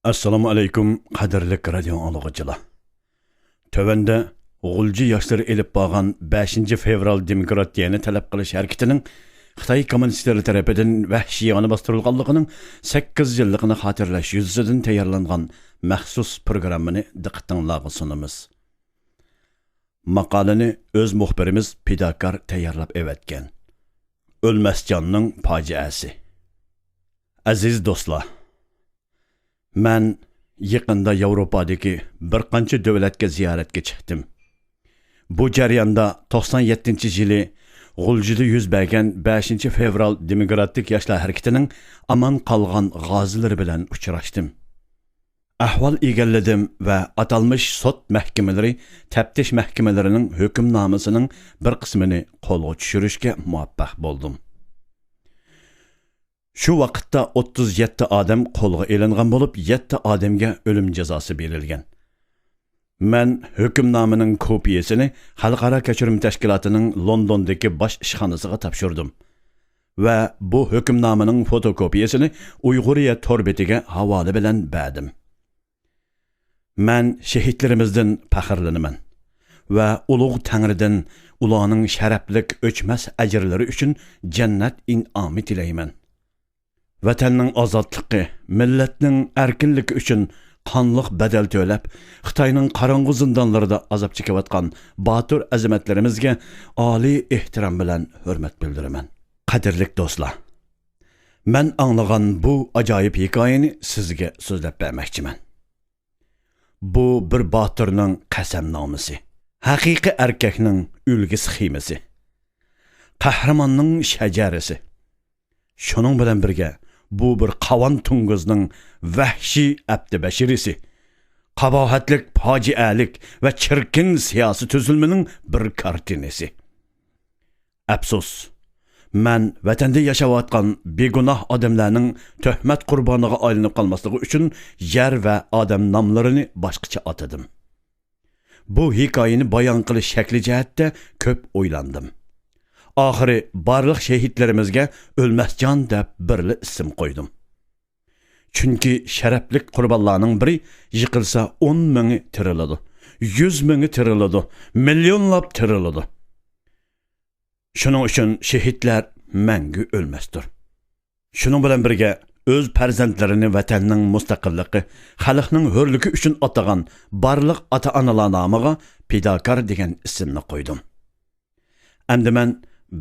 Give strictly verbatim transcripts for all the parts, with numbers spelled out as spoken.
ئەسسالامۇ ئەلەيكۇم، قەدىرلىك رادىيو ئاڭلىغۇچىلار. تۆۋەندە غۇلجا ياشلىرى ئېلىپ بارغان بەشىنچى فېۋرال دېموكراتىيەنى تەلەپ قىلىش ھەرىكىتىنىڭ خىتاي كوممۇنىستلىرى تەرىپىدىن ۋەھشىيانە باستۇرۇلغانلىقىنىڭ سەككىز يىللىقىنى خاتىرىلەش يۈزىسىدىن تەييارلانغان مەخسۇس پروگراممىنى دىققىتىڭلارغا سۇنىمىز. ماقالىنى ئۆز مۇخبىرىمىز پىداكار تەييارلاپ ئەۋەتكەن. ئۆلمەسجاننىڭ پاجىئەسى. ئەزىز دوستلار، مەن يېقىندا ياۋروپادىكى بىر قانچە دۆلەتكە زىيارەتكە چىقتىم. بۇ جەرياندا توقسان يەتتىنچى يىلى غۇلجىدا يۈز بەرگەن بەشىنچى فېۋرال دېموكراتىك ياشلار ھەرىكىتىنىڭ ئامان قالغان غازىلىرى بىلەن ئۇچراشتىم. ئەھۋال ئىگىلىدىم ۋە ئاتالمىش سوت مەھكىمىلىرى تەپتىش مەھكىمىلىرىنىڭ ھۆكۈمنامىسىنىڭ بىر قىسمىنى قولغا چۈشۈرۈشكە مۇۋەپپەق بولدۇم. شۇ ۋاقىتتا ئوتتۇز يەتتە ئادەم قولغا ئېلىنغان بولۇپ، يەتتە ئادەمگە ئۆلۈم جازاسى بېرىلگەن. مەن ھۆكۈمنامىنىڭ كوپىيىسىنى خەلقئارا كەچۈرۈم تەشكىلاتىنىڭ لوندوندىكى باش ئىشخانىسىغا تاپشۇردۇم ۋە بۇ ھۆكۈمنامىنىڭ فوتوكوپىيىسىنى ئۇيغۇرىيە تور بېتىگە ھاۋالە بىلەن بەردىم. مەن شېھىتلىرىمىزدىن پەخىرلىنىمەن ۋە ئۇلۇغ تەڭرىدىن ئۇلارنىڭ شەرەپلىك ئۆچمەس ئەجىرلىرى ئۈچۈن جەننەت ئىنئامى تىلەيمەن. ۋەتەننىڭ ئازادلىقى، مىللەتنىڭ ئەركىنلىكى ئۈچۈن قانلىق بەدەل تۆلەپ، خىتاينىڭ قاراڭغۇ زىندانلىرىدا ئازاب چېكىۋاتقان باتۇر ئەزىمەتلىرىمىزگە ئالىي ئېھتىرام بىلەن ھۆرمەت بىلدۈرىمەن. قەدىرلىك دوستلار، مەن ئاڭلىغان بۇ ئاجايىپ ھېكايىنى سىزگە سۆزلەپ بەرمەكچىمەن. بۇ بىر باتۇرنىڭ قەسەمنامىسى، ھەقىقىي ئەركەكنىڭ ئۈلگە سخېمىسى، قەھرىماننىڭ شەجەرىسى. شۇنىڭ بىلەن بىرگە، بۇ بىر قاۋان توڭگۇزنىڭ ۋەھشىي ئەپتى بەشىرىسى، قاباھەتلىك، پاجىئەلىك ۋە چىركىن سىياسىي تۈزۈلمىنىڭ بىر كارتىنىسى. ئەپسۇس، مەن ۋەتەندە ياشاۋاتقان بىگۇناھ ئادەملەرنىڭ تۆھمەت قۇربانىغا ئايلىنىپ قالماسلىقى ئۈچۈن يەر ۋە ئادەم ناملىرىنى باشقىچە ئاتىدىم. بۇ ھېكايىنى بايان قىلىش شەكلى جەھەتتە كۆپ ئويلاندىم. ئاخىرى بارلىق شېھىتلىرىمىزگە ئۆلمەسجان دەپ بىرلا ئىسىم قويدۇم. چۈنكى شەرەپلىك قۇربانلارنىڭ بىرى يىقىلسا، ئون مىڭى تىرىلىدۇ، يۈز مىڭى تىرىلىدۇ، مىليونلاپ تىرىلىدۇ. شۇنىڭ ئۈچۈن شېھىتلەر مەڭگۈ ئۆلمەستۇر. شۇنىڭ بىلەن بىرگە، ئۆز پەرزەنتلىرىنى ۋەتەننىڭ مۇستەقىللىقى، خەلقنىڭ ھۆرلۈكى ئۈچۈن ئاتىغان بارلىق ئاتا-ئانىلار نامىغا پىداكار دېگەن ئىسىمنى قويدۇم. ئەمدى مەن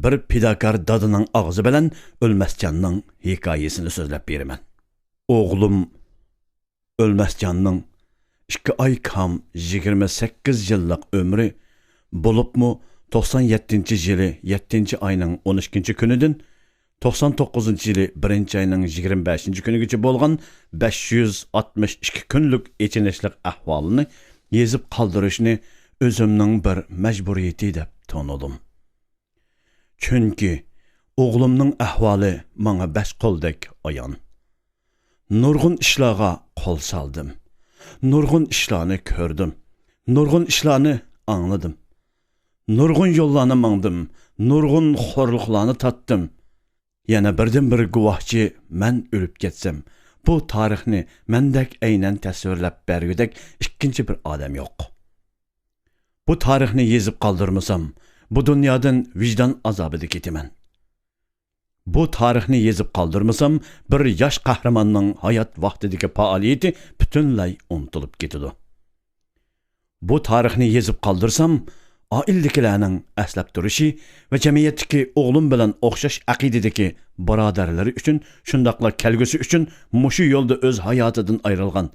بىر پىداكار دادىنىڭ ئاغزى بىلەن ئۆلمەسجاننىڭ ھېكايىسىنى سۆزلەپ بېرىمەن. ئوغلۇم ئۆلمەسجاننىڭ ئىككى ئاي كام يىگىرمە سەككىز يىللىق ئۆمرى، بولۇپمۇ توقسان يەتتىنچى يىلى يەتتىنچى ئاينىڭ ئون ئىككىنچى كۈنىدىن توقسان توققۇزىنچى يىلى بىرىنچى ئاينىڭ يىگىرمە بەشىنچى كۈنىگىچە بولغان بەش يۈز ئاتمىش ئىككى كۈنلۈك ئېچىنىشلىق ئەھۋالىنى يېزىپ قالدۇرۇشنى ئۆزۈمنىڭ بىر مەجبۇرىيىتى دەپ تونۇدۇم. چۈنكى ئوغلۇمنىڭ ئەھۋالى ماڭا بەش قولدەك ئايان. نۇرغۇن ئىشلارغا قول سالدىم. نۇرغۇن ئىشلارنى كۆردۈم. نۇرغۇن ئىشلارنى ئاڭلىدىم. نۇرغۇن يوللارنى ماڭدىم. نۇرغۇن خورلۇقلارنى تارتتىم. يەنە بىردىنبىر گۇۋاھچى مەن ئۆلۈپ كەتسەم، بۇ تارىخنى مەندەك ئەينەن تەسۋىرلەپ بەرگۈدەك ئىككىنچى بىر ئادەم يوق. بۇ تارىخنى يېزىپ قالدۇرمىسام، بۇ دۇنيادىن ۋىجدان ئازابىدا كېتىمەن. بۇ تارىخنى يېزىپ قالدۇرمىسام، بىر ياش قەھرىماننىڭ ھايات ۋاقتىدىكى پائالىيىتى پۈتۈنلەي ئۇنتۇلۇپ كېتىدۇ. بۇ تارىخنى يېزىپ قالدۇرسام، ئائىلىدىكىلەرنىڭ ئەسلەپ تۇرۇشى ۋە جەمئىيەتتىكى ئوغلۇم بىلەن ئوخشاش ئەقىدىدىكى بۇرادەرلىرى ئۈچۈن، شۇنداقلا كەلگۈسى ئۈچۈن مۇشۇ يولدا ئۆز ھاياتىدىن ئايرىلغان،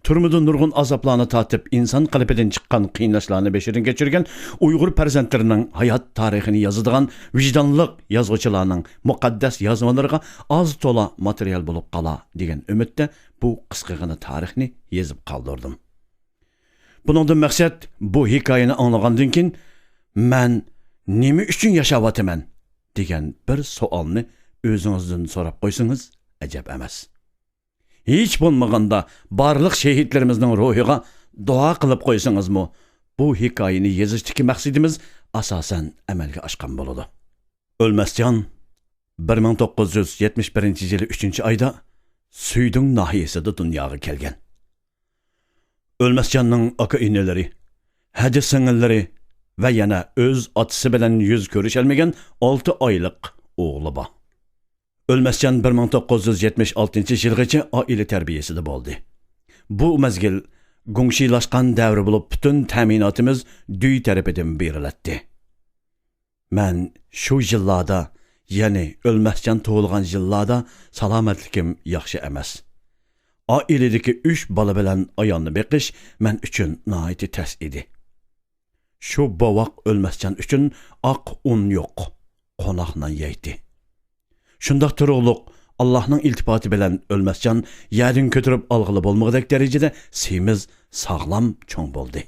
تۈرمىدە نۇرغۇن ئازابلارنى تارتىپ، ئىنسان قېلىپىدىن چىققان قىيناشلارنى بېشىدىن كەچۈرگەن ئۇيغۇر پەرزەنتلىرىنىڭ ھايات تارىخىنى يازىدىغان ۋىجدانلىق يازغۇچىلارنىڭ مۇقەددەس يازمىلىرىغا ئاز تولا ماتېرىيال بولۇپ قالا دېگەن ئۈمىدتە بۇ قىسقىغىنە تارىخنى يېزىپ قالدۇردۇم. بۇنىڭدىن مەقسەت، بۇ ھېكايىنى ئاڭلىغاندىن كېيىن، مەن نېمە ئۈچۈن ياشاۋاتىمەن دېگەن بىر سوئالنى ئۆزىڭىزدىن سوراپ قويسىڭىز ئەجەب ئەمەس. ھېچ بولمىغاندا بارلىق شېھىتلىرىمىزنىڭ روھىغا دۇئا قىلىپ قويسىڭىزمۇ، بۇ ھېكايىنى يېزىشتىكى مەقسىتىمىز ئاساسەن ئەمەلگە ئاشقان بولىدۇ. ئۆلمەسجان بىر مىڭ توققۇز يۈز يەتمىش بىرىنچى يىلى ئۈچىنچى ئايدا سۈيدۈڭ ناھىيەسىدە دۇنياغا كەلگەن. ئۆلمەسجاننىڭ ئاكا-ئىنىلىرى، ھەدە سىڭىللىرى ۋە يەنە ئۆز ئاتىسى بىلەن يۈز كۆرۈشەلمىگەن ئالتە ئايلىق ئوغلى بار. ئۆلمەسجان بىر مىڭ توققۇز يۈز يەتمىش ئالتىنچى يىلغىچە ئائىلە تەربىيەسىدە بولدى. بۇ مەزگىل گۇڭشىلاشقان دەۋر بولۇپ، پۈتۈن تەمىناتىمىز دۈي تەرىپىدىن بېرىلەتتى. مەن شۇ يىللاردا، يەنى ئۆلمەسجان تۇغۇلغان يىللاردا سالامەتلىكىم ياخشى ئەمەس. ئائىلىدىكى ئۈچ بالا بىلەن ئايالنى بېقىش مەن ئۈچۈن ناھايىتى تەس ئىدى. شۇ بوۋاق ئۆلمەسجان ئۈچۈن ئاق ئۇن يوق، قوناق نان يەيتتى. شۇنداق تۇرۇقلۇق ئاللاھنىڭ ئىلتىپاتى بىلەن ئۆلمەسجان يەردىن كۆتۈرۈپ ئالغىلى بولمىغۇدەك دەرىجىدە سېمىز، ساغلام، چوڭ بولدى.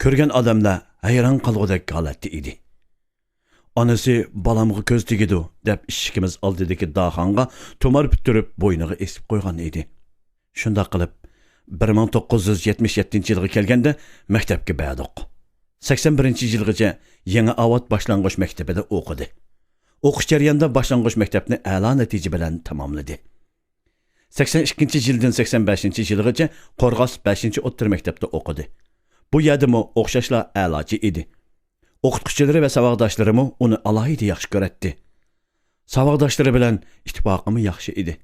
كۆرگەن ئادەملەر ھەيران قالغۇدەك ھالەتتە ئىدى. ئانىسى بالامغا كۆز تېگىدۇ دەپ ئىشىكىمىز ئالدىدىكى داخانغا تۇمار پۈتتۈرۈپ بوينىغا ئېسىپ قويغان ئىدى. شۇنداق قىلىپ، بىر مىڭ توققۇز يۈز يەتمىش يەتتىنچى يىلغا كەلگەندە مەكتەپكە بەردۇق. سەكسەن بىرىنچى يىلغىچە يېڭىئاۋات باشلانغۇچ مەكتىپىدە ئوقۇدى. ئوقۇش جەريانىدا باشلانغۇچ مەكتەپنى ئەلا نەتىجە بىلەن تاماملىدى. سەكسەن ئىككىنچى يىلدىن سەكسەن بەشىنچى يىلغىچە قورغاس بەشىنچى ئوتتۇرا مەكتەپتە ئوقۇدى. بۇ يەردىمۇ ئوخشاشلا ئەلاچى ئىدى. ئوقۇتقۇچىلىرى ۋە ساۋاقداشلىرىمۇ ئۇنى ئالاھىدە ياخشى كۆرەتتى. ساۋاقداشلىرى بىلەن ئىتتىپاقىمۇ ياخشى ئىدى.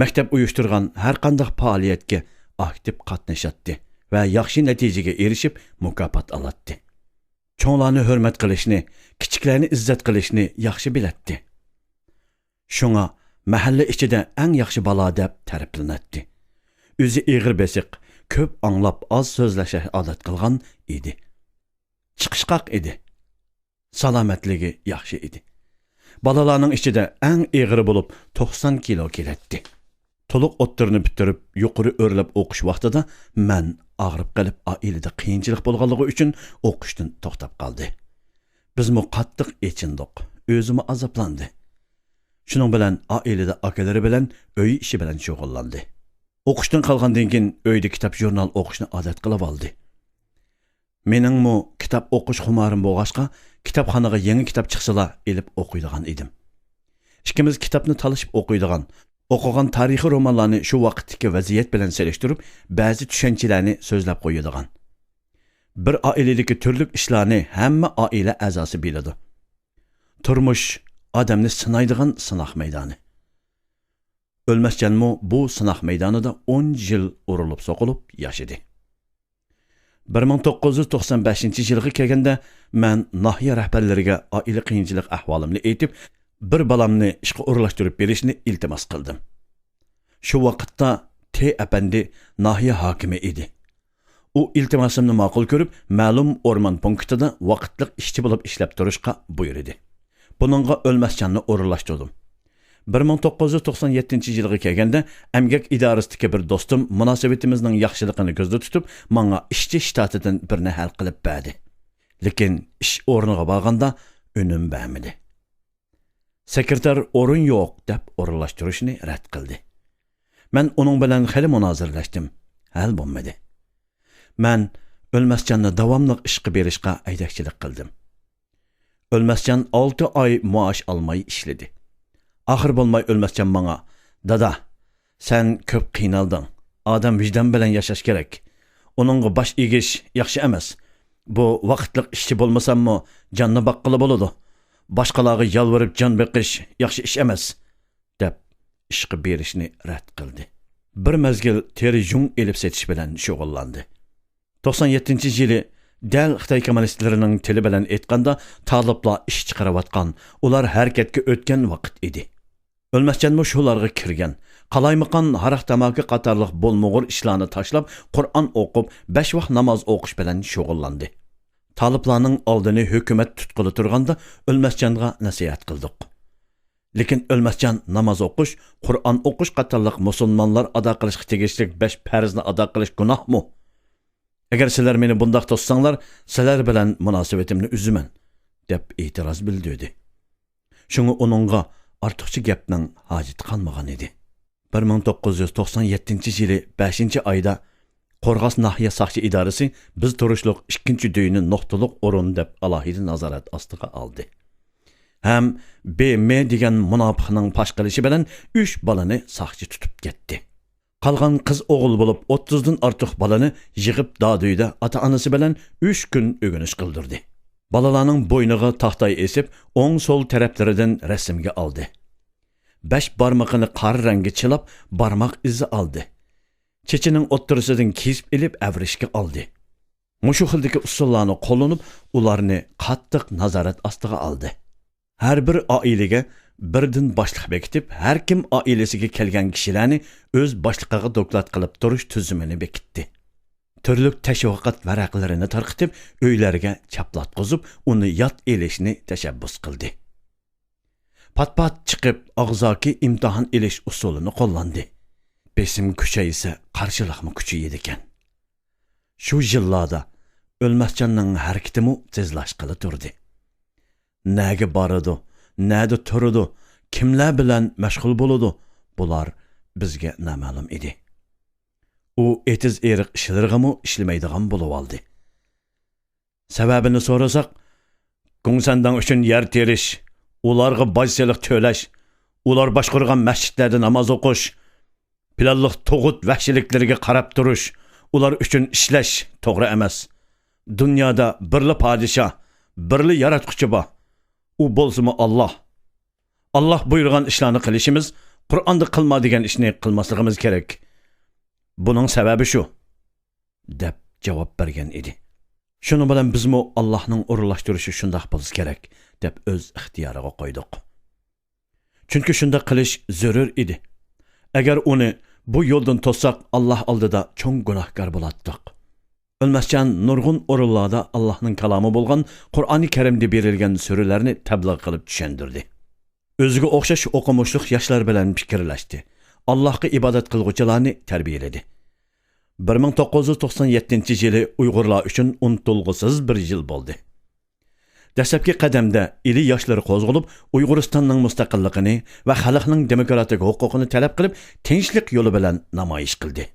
مەكتەپ ئۇيۇشتۇرغان ھەر قانداق پائالىيەتكە ئاكتىپ قاتنىشاتتى ۋە ياخشى نەتىجىگە ئېرىشىپ، مۇكاپات ئالاتتى. چوڭلارنى ھۆرمەت قىلىشنى، كىچىكلەرنى ئىززەت قىلىشنى ياخشى بىلەتتى. شۇڭا مەھەللە ئىچىدە ئەڭ ياخشى بالا دەپ تەرىپلىنەتتى. ئۆزى ئېغىر بېسىق، كۆپ ئاڭلاپ، ئاز سۆزلەشكە ئادەت قىلغان ئىدى. چىقىشقاق ئىدى. سالامەتلىكى ياخشى ئىدى. بالىلارنىڭ ئىچىدە ئەڭ ئېغىرى بولۇپ، توقسان كىلو كېلەتتى. تولۇق ئوتتۇرىنى پۈتتۈرۈپ، يۇقىرى ئۆرلەپ ئوقۇش ۋاقتىدا مەن ئاغرىپ قېلىپ، ئائىلىدە قىيىنچىلىق بولغانلىقى ئۈچۈن ئوقۇشتىن توختاپ قالدى. بىزمۇ قاتتىق ئېچىندۇق، ئۆزىمۇ ئازابلاندى. شۇنىڭ بىلەن ئائىلىدە ئاكىلىرى بىلەن ئۆي ئىشى بىلەن شۇغۇللاندى. ئوقۇشتىن قالغاندىن كېيىن ئۆيدە كىتاب، ژۇرنال ئوقۇشنى ئادەت قىلىۋالدى. مېنىڭمۇ كىتاب ئوقۇش خۇمارىم بولغاچقا، كىتابخانىغا يېڭى كىتاب چىقسىلا ئېلىپ ئوقۇيدىغان ئىدىم. ئىككىمىز كىتابنى تالىشىپ ئوقۇيدىغان، ئوقۇغان تارىخىي رومانلارنى شۇ ۋاقىتتىكى ۋەزىيەت بىلەن سېلىشتۇرۇپ، بەزى چۈشەنچىلەرنى سۆزلەپ قويىدىغان. بىر ئائىلىدىكى تۈرلۈك ئىشلارنى ھەممە ئائىلە ئەزاسى بىلىدۇ. تۇرمۇش ئادەمنى سىنايدىغان سىناق مەيدانى. ئۆلمەسجانمۇ بۇ سىناق مەيدانىدا ئون يىل ئۇرۇلۇپ سوقۇلۇپ ياشىدى. بىر مىڭ توققۇز يۈز توقسان بەشىنچى يىلغا كەلگەندە، مەن ناھىيە رەھبەرلىرىگە ئائىلە قىيىنچىلىق ئەھۋالىمنى ئېيتىپ، بىر بالامنى ئىشقا ئورۇنلاشتۇرۇپ بېرىشنى ئىلتىماس قىلدىم. شۇ ۋاقىتتا تې ئەپەندى ناھىيە ھاكىمى ئىدى. ئۇ ئىلتىماسىمنى ماقۇل كۆرۈپ، مەلۇم ئورمان پونكىتىدا ۋاقىتلىق ئىشچى بولۇپ ئىشلەپ تۇرۇشقا بۇيرۇدى. بۇنىڭغا ئۆلمەسجاننى ئورۇنلاشتۇردۇم. بىر مىڭ توققۇز يۈز توقسان يەتتىنچى يىلغا كەلگەندە، ئەمگەك ئىدارىسىدىكى بىر دوستۇم مۇناسىۋىتىمىزنىڭ ياخشىلىقىنى كۆزدە تۇتۇپ، ماڭا ئىشچى شتاتىدىن بىرنى ھەل قىلىپ بەردى. لېكىن ئىش ئورنىغا بارغاندا ئۈنۈم بەرمىدى. سېكرېتار ئورۇن يوق دەپ ئورۇنلاشتۇرۇشنى رەت قىلدى. مەن ئۇنىڭ بىلەن خېلى مۇنازىرىلەشتىم. ھەل بولمىدى. مەن ئۆلمەسجاننى داۋاملىق ئىشقا بېرىشقا ھەيدەكچىلىك قىلدىم. ئۆلمەسجان ئالتە ئاي مائاش ئالماي ئىشلىدى. ئاخىر بولماي ئۆلمەسجان ماڭا، «دادا، سەن كۆپ قىينالدىڭ. ئادەم ۋىجدان بىلەن ياشاش كېرەك. ئۇنىڭغا باش ئېگىش ياخشى ئەمەس. بۇ ۋاقىتلىق ئىشچى بولمىساممۇ، جاننى باققىلى بولىدۇ. باشقىلارغا يالۋۇرۇپ جان بېقىش ياخشى ئىش ئەمەس» دەپ، ئىشقا بېرىشنى رەت قىلدى. بىر مەزگىل تېرە يۇڭ ئېلىپ سېتىش بىلەن شۇغۇللاندى. توقسان يەتتىنچى يىلى دەل خىتاي كوممۇنىستلىرىنىڭ تىلى بىلەن ئېيتقاندا، تالىپلار ئىش چىقىرىۋاتقان، ئۇلار ھەرىكەتكە ئۆتكەن ۋاقىت ئىدى. ئۆلمەسجانمۇ شۇلارغا كىرگەن. قالايمىقان، ھاراق-تاماكا قاتارلىق بولمىغۇر ئىشلارنى تاشلاپ، قۇرئان ئوقۇپ، بەش ۋاق ناماز ئوقۇش بىلەن شۇغۇللاندى. تالىپلارنىڭ ئالدىنى ھۆكۈمەت تۇتقىلى تۇرغاندا، ئۆلمەسجانغا نەسىھەت قىلدۇق. لېكىن ئۆلمەسجان ناماز ئوقۇش، قۇرئان ئوقۇش قاتارلىق مۇسۇلمانلار ئادا قىلىشقا تېگىشلىك بەش پەرزنى ئادا قىلىش گۇناھمۇ؟ «ئەگەر سىلەر مېنى بۇنداق توسساڭلار، سىلەر بىلەن مۇناسىۋىتىمنى ئۈزىمەن» دەپ ئېتىراز بىلدۈردى. شۇڭا ئۇنىڭغا ئارتۇقچە گەپنىڭ ھاجىتى قالمىغان ئىدى. بىر مىڭ توققۇز يۈز توقسان يەتتىنچى يىلى بەشىنچى ئايدا قورغاس ناھىيە ساقچى ئىدارىسى بىز تۇرۇشلۇق ئىككىنچى دۆينى نۇقتىلىق ئورۇن دەپ ئالاھىدە نازارەت ئاستىغا ئالدى. ھەم ب م دېگەن مۇناپىقنىڭ پاش قىلىشى بىلەن ئۈچ بالىنى ساقچى تۇتۇپ كەتتى. قالغان قىز ئوغۇل بولۇپ، ئوتتۇزدىن ئارتۇق بالىنى يىغىپ دادۈيدە ئاتا-ئانىسى بىلەن ئۈچ كۈن ئۆگىنىش قىلدۇردى. بالىلارنىڭ بوينىغا تاختاي ئېسىپ، ئوڭ-سول تەرەپلىرىدىن رەسىمگە ئالدى. بەش بارمىقىنى قارا رەڭگە چىلاپ، بارماق ئىزى ئالدى. چېچىنىڭ ئوتتۇرىسىدىن كېسىپ ئېلىپ، ئەۋرىشكە ئالدى. مۇشۇ خىلدىكى ئۇسۇللارنى قوللىنىپ، ئۇلارنى قاتتىق نازارەت ئاستىغا ئالدى. ھەر بىر ئائىلىگە بىردىن باشلىق بېكىتىپ، ھەر كىم ئائىلىسىگە كەلگەن كىشىلەرنى ئۆز باشلىقىغا دوكلات قىلىپ تۇرۇش تۈزۈمىنى بېكىتتى. تۈرلۈك تەشۋىقات ۋەرەقلىرىنى تارقىتىپ، ئۆيلەرگە چاپلاتقۇزۇپ، ئۇنى ياد ئېلىشنى تەشەببۇس قىلدى. پات-پات چىقىپ، ئاغزاكى ئىمتىھان ئېلىش ئۇسۇلىنى قوللاندى. بېسىم كۈچەيسە، قارشىلىقمۇ كۈچىيىدىكەن. شۇ يىللاردا ئۆلمەسجاننىڭ ھەرىكىتىمۇ تېزلەشكىلى تۇردى. نەگە بارىدۇ، نەدە تۇرىدۇ، كىملەر بىلەن مەشغۇل بولىدۇ، بۇلار بىزگە نامەلۇم ئىدى. ئۇ ئېتىز-ئېرىق ئىشلىرىغىمۇ ئىشلىمەيدىغان بولۇۋالدى. سەۋەبىنى سورىساق، گۇڭسەنداڭ ئۈچۈن يەر تېرىش، ئۇلارغا باج سېلىق تۆلەش، ئۇلار باشقۇرغان مەسچىتلەردە ناماز ئوقۇش، پىلانلىق تۇغۇت ۋەھشىيلىكلىرىگە قاراپ تۇرۇش، ئۇلار ئۈچۈن ئىشلەش توغرا ئەمەس. دۇنيادا بىرلا پادىشاھ، بىرلا ياراتقۇچى بار. ئۇ بولسىمۇ ئاللاھ. ئاللاھ بۇيرۇغان ئىشلارنى قىلىشىمىز، قۇرئاندا قىلما دېگەن ئىشنى قىلماسلىقىمىز كېرەك. بۇنىڭ سەۋەبى شۇ، دەپ جاۋاب بەرگەن ئىدى. شۇنىڭ بىلەن بىزمۇ ئاللاھنىڭ ئورۇنلاشتۇرۇشى شۇنداق بولسا كېرەك، دەپ ئۆز ئىختىيارىغا قويدۇق. چۈنكى شۇنداق قىلىش زۆرۈر ئىدى. ئەگەر ئۇنى بۇ يولدىن توسساق، ئاللاھ ئالدىدا چوڭ گۇناھكار بولاتتۇق. ئۆلمەسجان نۇرغۇن ئورۇنلاردا ئاللاھنىڭ كالامى بولغان قۇرئانى كەرىمدە بېرىلگەن سۈرىلەرنى تەبلىغ قىلىپ چۈشەندۈردى. ئۆزىگە ئوخشاش ئوقۇمۇشلۇق ياشلار بىلەن پىكىرلەشتى. ئاللاھقا ئىبادەت قىلغۇچىلارنى تەربىيەلىدى. بىر مىڭ توققۇز يۈز توقسان يەتتىنچى يىلى ئۇيغۇرلار ئۈچۈن ئۇنتۇلغۇسىز بىر يىل بولدى. دەسلەپكى قەدەمدە ئىلى ياشلىرى قوزغىلىپ، ئۇيغۇرىستاننىڭ مۇستەقىللىقىنى ۋە خەلقنىڭ دېموكراتىك ھوقۇقىنى تەلەپ قىلىپ، تىنچلىق يولى بىلەن نامايىش قىلدى.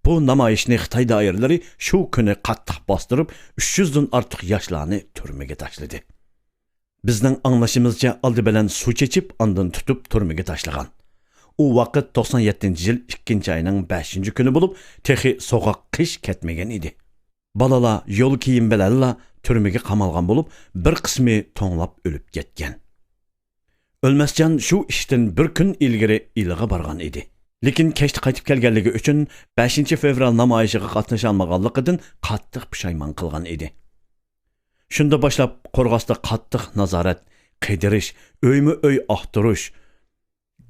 بۇ نامايىشنى خىتاي دائىرىلىرى شۇ كۈنى قاتتىق باستۇرۇپ، ئۈچ يۈزدىن ئارتۇق ياشلارنى تۈرمىگە تاشلىدى. بىزنىڭ ئاڭلىشىمىزچە، ئالدى بىلەن سۇ چېچىپ، ئاندىن تۇتۇپ تۈرمىگە تاشلىغان. ئۇ ۋاقىت توقسان يەتتىنچى يىل ئىككىنچى ئاينىڭ بەشىنچى كۈنى بولۇپ، تېخى سوغۇق قىش كەتمىگەن ئىدى. بالىلار يول كىيىم بىلەنلا تۈرمىگە قامالغان بولۇپ، بىر قىسمى توڭلاپ ئۆلۈپ كەتكەن. ئۆلمەسجان شۇ ئىشتىن بىر كۈن ئىلگىرى ئىلىغا بارغان ئىدى. لېكىن كەچتە قايتىپ كەلگەنلىكى ئۈچۈن بەشىنچى فېۋرال نامايىشىغا قاتنىشالمىغانلىقىدىن قاتتىق پۇشايمان قىلغان ئىدى. شۇندىن باشلاپ قورغاستا قاتتىق نازارەت، قىدىرىش، ئۆيمۇ ئۆي ئاختۇرۇش،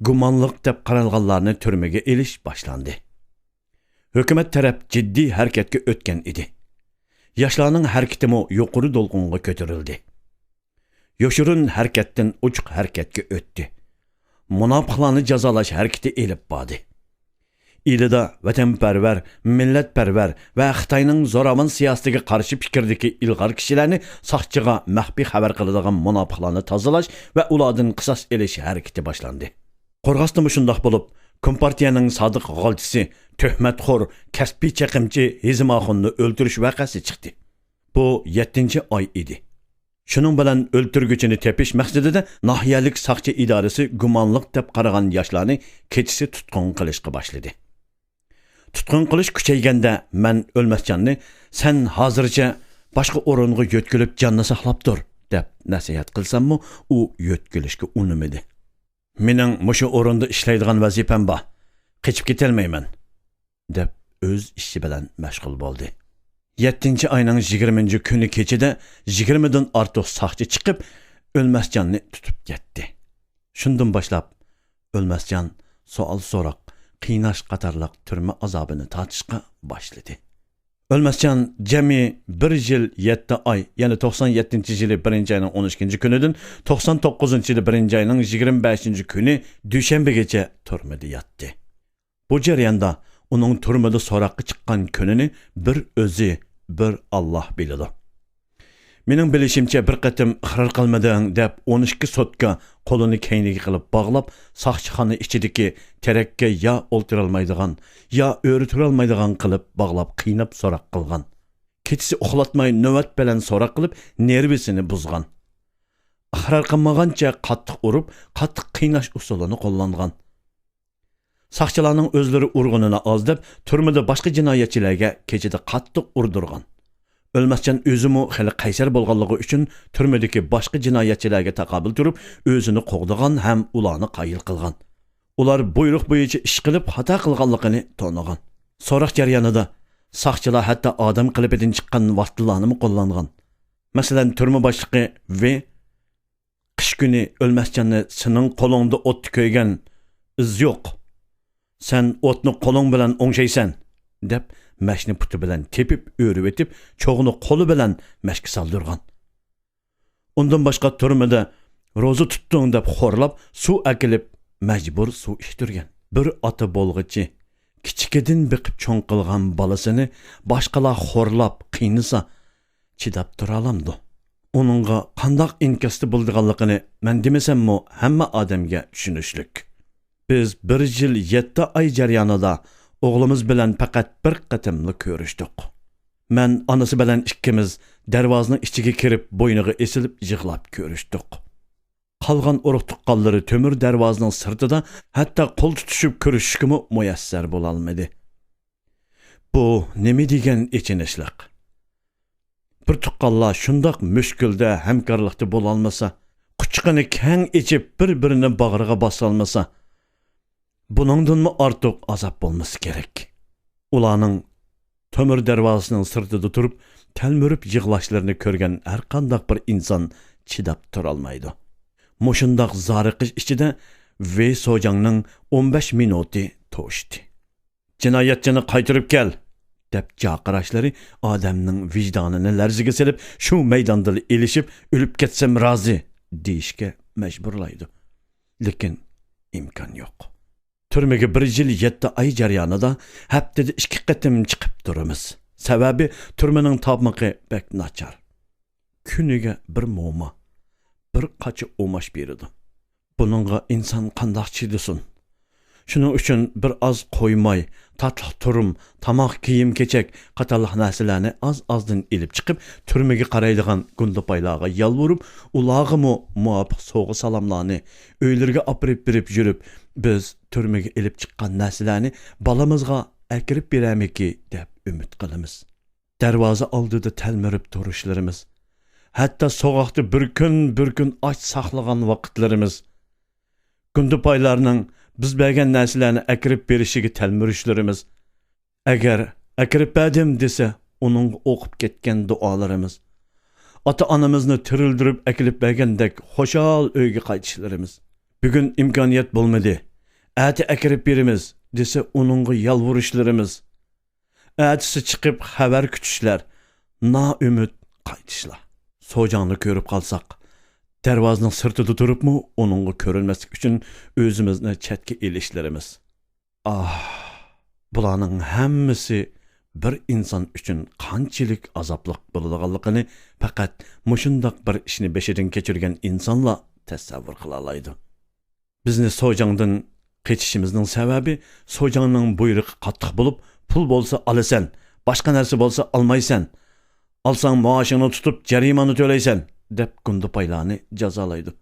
گۇمانلىق دەپ قارالغانلارنى تۈرمىگە ئېلىش باشلاندى. ھۆكۈمەت تەرەپ جىددىي ھەرىكەتكە ئۆتكەن ئىدى. ياشلارنىڭ ھەرىكىتىمۇ يۇقىرى دولقۇنغا كۆتۈرۈلدى. يوشۇرۇن ھەرىكەتتىن ئوچۇق ھەرىكەتكە ئۆتتى. مۇناپىقلارنى جازالاش ھەرىكىتى ئېلىپ باردى. ئىلىدا ۋەتەنپەرۋەر، مىللەتپەرۋەر ۋە خىتاينىڭ زوراۋان سىياسىتىگە قارشى پىكىردىكى ئىلغار كىشىلەرنى ساقچىغا مەخپىي خەۋەر قىلىدىغان مۇناپىقلارنى تازىلاش ۋە ئۇلاردىن قىساس ئېلىش ھەرىكىتى باشلاندى. قورغاستىمۇ شۇنداق بولۇپ، كومپارتىيەنىڭ سادىق غالچىسى، تۆھمەتخور، كەسپىي چېقىمچى ھېزىم ئاخۇننى ئۆلتۈرۈش ۋەقەسى چىقتى. بۇ يەتتىنچى ئاي ئىدى. شۇنىڭ بىلەن ئۆلتۈرگۈچىنى تېپىش مەقسىتىدە ناھىيەلىك ساقچى ئىدارىسى گۇمانلىق دەپ قارىغان ياشلارنى كېچىسى تۇتقۇن قىلىشقا باشلىدى. تۇتقۇن قىلىش كۈچەيگەندە مەن ئۆلمەسجاننى، «سەن ھازىرچە باشقا ئورۇنغا يۆتكىلىپ جاننى ساقلاپ تۇر» دەپ نەسىھەت قىلساممۇ، ئۇ يۆتكىلىشكە ئۇنىمىدى. «مېنىڭ مۇشۇ ئورۇندا ئىشلەيدىغان ۋەزىپەم بار. قېچىپ كېتەلمەيمەن» دەپ ئۆز ئىشى بىلەن مەشغۇل بولدى. يەتتىنچى ئاينىڭ يىگىرمىنچى كۈنى كېچىدە يىگىرمىدىن ئارتۇق ساقچى چىقىپ، ئۆلمەسجاننى تۇتۇپ كەتتى. شۇندىن باشلاپ ئۆلمەسجان سوئال-سوراق، قىيناش قاتارلىق تۈرمە ئازابىنى تارتىشقا باشلىدى. ئۆلمەسجان جەمئىي بىر يىل يەتتە ئاي، يەنى توقسان يەتتىنچى يىلى بىرىنچى ئاينىڭ ئون ئىككىنچى كۈنىدىن توقسان توققۇزىنچى يىلى بىرىنچى ئاينىڭ يىگىرمە بەشىنچى كۈنى دۈشەنبىگىچە تۈرمىدە ياتتى. بۇ جەرياندا ئۇنىڭ تۈرمىدە سوراققا چىققان كۈنىنى بىر ئۆزى، بىر ئاللاھ بىلىدۇ. مېنىڭ بىلىشىمچە، بىر قېتىم «ئىقرار قىلمىدىڭ» دەپ ئون ئىككى سوتكا قولىنى كەينىگە قىلىپ باغلاپ، ساقچىخانا ئىچىدىكى تېرەككە يا ئولتۇرالمايدىغان، يا ئۆرە تۇرالمايدىغان قىلىپ باغلاپ، قىيناپ سوراق قىلغان. كېچىسى ئۇخلاتماي نۆۋەت بىلەن سوراق قىلىپ، نېرۋىسىنى بۇزغان. ئىقرار قىلمىغانچە قاتتىق ئۇرۇپ، قاتتىق قىيناش ئۇسۇلىنى قوللانغان. ساقچىلارنىڭ ئۆزلىرى ئۇرغىنىنى ئاز دەپ، تۈرمىدە باشقا جىنايەتچىلەرگە كېچىدە قاتتىق ئۇردۇرغان. ئۆلمەسجان ئۆزىمۇ خېلى قەيسەر بولغانلىقى ئۈچۈن، تۈرمىدىكى باشقا جىنايەتچىلەرگە تاقابىل تۇرۇپ، ئۆزىنى قوغدىغان ھەم ئۇلارنى قايىل قىلغان. ئۇلار بۇيرۇق بويىچە ئىش قىلىپ، خاتا قىلغانلىقىنى تونۇغان. سوراق جەريانىدا ساقچىلار ھەتتا ئادەم قېلىپىدىن چىققان ۋاسىتىلارنىمۇ قوللانغان. مەسىلەن، تۈرمە باشلىقى ۋېي، «قىش كۈنى ئۆلمەسجاننى سېنىڭ قولۇڭدا ئوتتا كۆرگەن ئىز يوق. سەن ئوتنى قولۇڭ بىلەن ئوڭشايسەن» دەپ، مەشنى پۇتى بىلەن تېپىپ، ئۆرۈۋېتىپ، چوغنى قولى بىلەن مەشكە سالدۇرغان. ئۇندىن باشقا، تۈرمىدە «روزا تۇتتۇڭ» دەپ خورلاپ، سۇ ئەكېلىپ، مەجبۇر سۇ ئىچتۈرگەن. بىر ئاتا بولغۇچى كىچىكىدىن بېقىپ چوڭ قىلغان بالىسىنى باشقىلار خورلاپ، قىينىسا، چىداپ تۇرالامدۇ؟ ئۇنىڭغا قانداق ئىنكاستا بولىدىغانلىقىنى مەن دېمىسەممۇ، ھەممە ئادەمگە چۈشىنىشلىك. بىز بىر يىل يەتتە ئاي جەريانىدا ئوغلىمىز بىلەن پەقەت بىر قېتىملا كۆرۈشتۇق. مەن ئانىسى بىلەن ئىككىمىز دەرۋازىنىڭ ئىچىگە كىرىپ، بوينىغا ئېسىلىپ يىغلاپ كۆرۈشتۇق. قالغان ئۇرۇق-تۇغقانلىرى تۆمۈر دەرۋازىنىڭ سىرتىدا ھەتتا قول تۇتۇشۇپ كۆرۈشۈشكىمۇ مۇيەسسەر بولالمىدى. بۇ نېمە دېگەن ئېچىنىشلىق! بىر تۇغقانلار شۇنداق مۈشكۈلدە، ھەمكارلىقتا بولالمىسا، قۇچىقىنى كەڭ ئېچىپ، بىر-بىرىنى باغرىغا باسالمىسا، بۇنىڭدىنمۇ ئارتۇق ئازاب بولمىسا كېرەك. ئۇلارنىڭ تۆمۈر دەرۋازىسىنىڭ سىرتىدا تۇرۇپ، تەلمۈرۈپ يىغلاشلىرىنى كۆرگەن ھەرقانداق بىر ئىنسان چىداپ تۇرالمايدۇ. مۇشۇنداق زارىقىش ئىچىدە ۋېي سوجاڭنىڭ ئون بەش مىنۇتى توشتى. «جىنايەتچىنى قايتۇرۇپ كەل!» دەپ جاقىراشلىرى ئادەمنىڭ ۋىجدانىنى لەرزىگە سېلىپ، شۇ مەيداندىلا ئېلىشىپ، «ئۆلۈپ كەتسەم رازى» دېيىشكە مەجبۇرلايدۇ. لېكىن ئىمكان يوق. تۈرمىگە بىر يىل يەتتە ئاي جەريانىدا ھەپتىدە ئىككى قېتىم چىقىپ تۇرىمىز. سەۋەبى، تۈرمىنىڭ تامىقى بەك ناچار. كۈنىگە بىر موما، بىر قاچا ئۇماش بېرىدۇ. بۇنىڭغا ئىنسان قانداق چىدىسۇن؟ شۇنىڭ ئۈچۈن بىر ئاز قويماي، تاتلىق تۇرۇم، تاماق، كىيىم-كېچەك قاتارلىق نەرسىلەرنى ئاز-ئازدىن ئېلىپ چىقىپ، تۈرمىگە قارايدىغان گۇندىپايلارغا يالۋۇرۇپ، ئۇلارغىمۇ مۇۋاپىق سوۋغا-سالاملارنى ئۆيلىرىگە ئاپىرىپ بېرىپ يۈرۈپ، بىز تۈرمىگە ئېلىپ چىققان نەرسىلەرنى بالىمىزغا ئەكىرىپ بېرەرمىكى دەپ ئۈمىد قىلىمىز. دەرۋازا ئالدىدا تەلمۈرۈپ تۇرۇشلىرىمىز، ھەتتا سوغۇقتا بىر كۈن، بىر كۈن ئاچ ساقلىغان ۋاقىتلىرىمىز، گۇندىپايلارنىڭ بىز بەرگەن نەرسىلەرنى ئەكىرىپ بېرىشىگە تەلمۈرۈشلىرىمىز، ئەگەر «ئەكىرىپ بەردىم» دېسە، ئۇنىڭغا ئوقۇپ كەتكەن دۇئالىرىمىز، ئاتا-ئانىمىزنى تىرىلدۈرۈپ ئەكېلىپ بەرگەندەك خۇشال ئۆيگە قايتىشلىرىمىز، «بۈگۈن ئىمكانىيەت بولمىدى، ئەتە ئەكىرىپ بېرىمىز» دېسە، ئۇنىڭغا يالۋۇرۇشلىرىمىز، ئەتىسى چىقىپ خەۋەر كۈتۈشلەر، نائۈمىد قايتىشلار. سوجاڭنى كۆرۈپ قالساق، دەرۋازىنىڭ سىرتىدا تۇرۇپمۇ ئۇنىڭغا كۆرۈنمەسلىك ئۈچۈن ئۆزىمىزنى چەتكە ئېلىشلىرىمىز. ئاھ، بۇلارنىڭ ھەممىسى بىر ئىنسان ئۈچۈن قانچىلىك ئازابلىق بولىدىغانلىقىنى پەقەت مۇشۇنداق بىر ئىشنى بېشىدىن كەچۈرگەن ئىنسانلا تەسەۋۋۇر قىلالايدۇ. بىزنى سوجاڭدىن قېچىشىمىزنىڭ سەۋەبى، سوجاڭنىڭ بۇيرۇقى قاتتىق بولۇپ، «پۇل بولسا ئالىسەن، باشقا نەرسە بولسا ئالمايسەن. ئالساڭ مائاشىڭنى تۇتۇپ جەرىمانە تۆلەيسەن» دەپ گۇندىپايلارنى جازالايدۇ.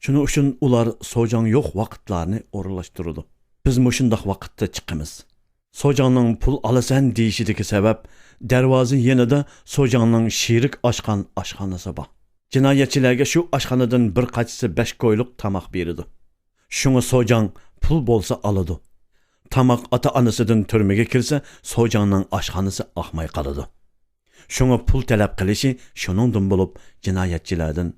شۇنىڭ ئۈچۈن ئۇلار سوجاڭ يوق ۋاقىتلارنى ئورۇنلاشتۇرىدۇ. بىز مۇشۇنداق ۋاقىتتا چىقىمىز. سوجاڭنىڭ «پۇل ئالىسەن» دېيىشىدىكى سەۋەب، دەرۋازا يېنىدا سوجاڭنىڭ شېرىك ئاچقان ئاشخانىسى بار. جىنايەتچىلەرگە شۇ ئاشخانىدىن بىر قاچىسى بەش كويلۇق تاماق بېرىدۇ. شۇڭا سوجاڭ «پۇل بولسا ئالىدۇ. تاماق ئاتا-ئانىسىدىن تۈرمىگە كىرسە، سوجاڭنىڭ ئاشخانىسى ئاقماي قالىدۇ. شۇڭا پۇل تەلەپ قىلىشى شۇنىڭدىن بولۇپ، جىنايەتچىلەردىن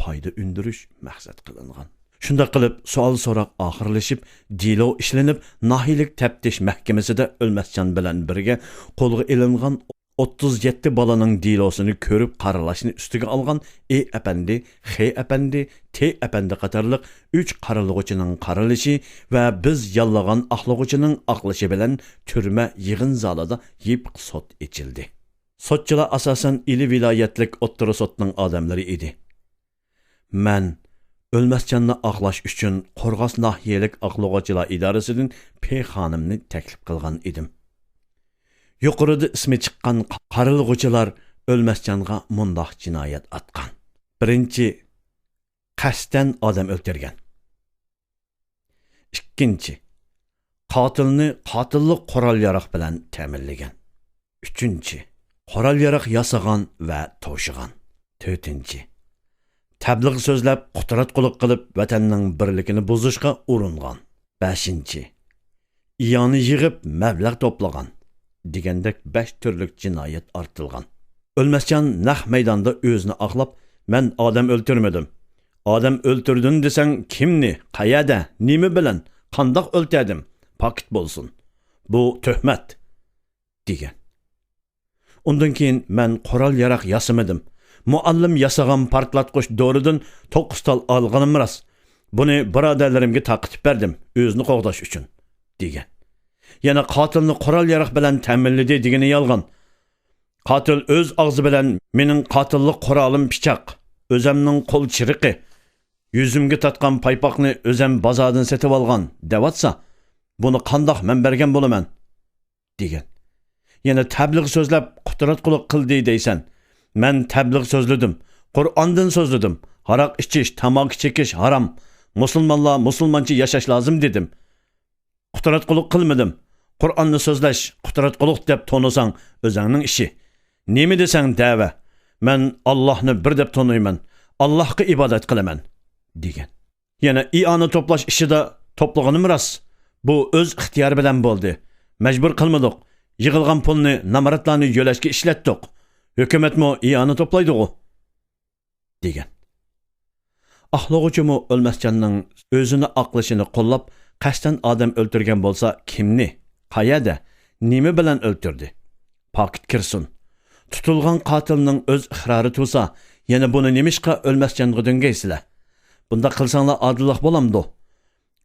پايدا ئۈندۈرۈش مەقسەت قىلىنغان. شۇنداق قىلىپ، سوئال-سوراق ئاخىرلىشىپ، دېلو ئىشلىنىپ، ناھىيەلىك تەپتىش مەھكىمىسىدە ئۆلمەسجان بىلەن بىرگە قولغا ئېلىنغان ئوتتۇز يەتتە بالىنىڭ دېلوسىنى كۆرۈپ قارىلاشنى ئۈستىگە ئالغان ئې ئەپەندى، خې ئەپەندى، تې ئەپەندى قاتارلىق ئۈچ قارىلىغۇچىنىڭ قارىلىشى ۋە بىز ياللىغان ئاقلىغۇچىنىڭ ئاقلىشى بىلەن تۈرمە يىغىن زالىدا يېپىق سوت ئېچىلدى. سوتچىلار ئاساسەن ئىلى ۋىلايەتلىك ئوتتۇرا سوتنىڭ ئادەملىرى ئىدى. مەن ئۆلمەسجاننى ئاقلاش ئۈچۈن قورغاس ناھىيەلىك ئاقلىغۇچىلار ئىدارىسىدىن پې خانىمنى تەكلىپ قىلغان ئىدىم. يۇقىرىدا ئىسمى چىققان قارىلغۇچىلار ئۆلمەسجانغا مۇنداق جىنايەت ئاتقان. بىرىنچى، قەستەن ئادەم ئۆلتۈرگەن. ئىككىنچى، قاتىلنى قاتىللىق قورال-ياراغ بىلەن تەمىنلىگەن. ئۈچىنچى، قورال-ياراغ ياسىغان ۋە توشىغان. تۆتىنچى، تەبلىغ سۆزلەپ، قۇتراتقۇلۇق قىلىپ، ۋەتەننىڭ بىرلىكىنى بۇزۇشقا ئۇرۇنغان. بەشىنچى، ئىئانە يىغىپ، مەبلەغ توپلىغان دېگەندەك بەش تۈرلۈك جىنايەت ئارتىلغان. ئۆلمەسجان نەق مەيداندا ئۆزىنى ئاقلاپ، مەن ئادەم ئۆلتۈرمىدىم. ئادەم ئۆلتۈردۈم دېسەڭ، كىمنى، قەيەردە، نېمە بىلەن، قانداق ئۆلتەردىم، پاكىت بولسۇن. بۇ تۆھمەت، دېگەن. ئۇندىن كېيىن مەن قورال-ياراغ ياسىمىدىم. مۇئەللىم ياسىغان پارتلاتقۇچ دورىدىن توققۇز تال ئالغىنىم راست. بۇنى بۇرادەرلىرىمگە تارقىتىپ بەردىم، ئۆزىنى قوغداش ئۈچۈن، دېگەن. يەنە قاتىلنى قورال-ياراغ بىلەن تەمىنلىدى دېگىنى يالغان. قاتىل ئۆز ئاغزى بىلەن مېنىڭ قاتىللىق قورالىم پىچاق، ئۆزەمنىڭ قول چىرىقى، يۈزۈمگە تارتقان پايپاقنى ئۆزەم بازاردىن سېتىۋالغان دەۋاتسا، بۇنى قانداق مەن بەرگەن بولىمەن؟ دېگەن. يەنە تەبلىغ سۆزلەپ، قۇتراتقۇلۇق قىلدى دەيسەن. مەن تەبلىغ سۆزلىدىم، قۇرئاندىن سۆزلىدىم، ھاراق ئىچىش، تاماكا چېكىش ھارام، مۇسۇلمانلار مۇسۇلمانچە ياشاش لازىم دېدىم. قۇتراتقۇلۇق قىلمىدىم. قۇرئاننى سۆزلەش قۇتراتقۇلۇق دەپ تونۇساڭ، ئۆزۈڭنىڭ ئىشى. نېمە دېسەڭ دەۋە. مەن ئاللاھنى بىر دەپ تونۇيمەن، ئاللاھقا ئىبادەت قىلىمەن، دېگەن. يەنە ئىئانە توپلاش ئىشىدا توپلىغىنىم راست. بۇ ئۆز ئىختىيارى بىلەن بولدى. مەجبۇر قىلمىدۇق. يىغىلغان پۇلنى نامراتلارنى يۆلەشكە ئىشلەتتۇق. ھۆكۈمەتمۇ ئىئانە توپلايدىغۇ، دېگەن. ئاقلىغۇچىمۇ ئۆلمەسجاننىڭ ئۆزىنى ئاقلىشىنى قوللاپ، قەستەن ئادەم ئۆلتۈرگەن بولسا، كىمنى، قەيەردە، نېمە بىلەن ئۆلتۈردى؟ پاكىت كىرسۇن. تۇتۇلغان قاتىلنىڭ ئۆز ئىقرارى تۇرسا، يەنە بۇنى نېمىشقا ئۆلمەسجانغا دۆڭگەيسىلەر؟ بۇنداق قىلساڭلار ئادىللىق بولامدۇ؟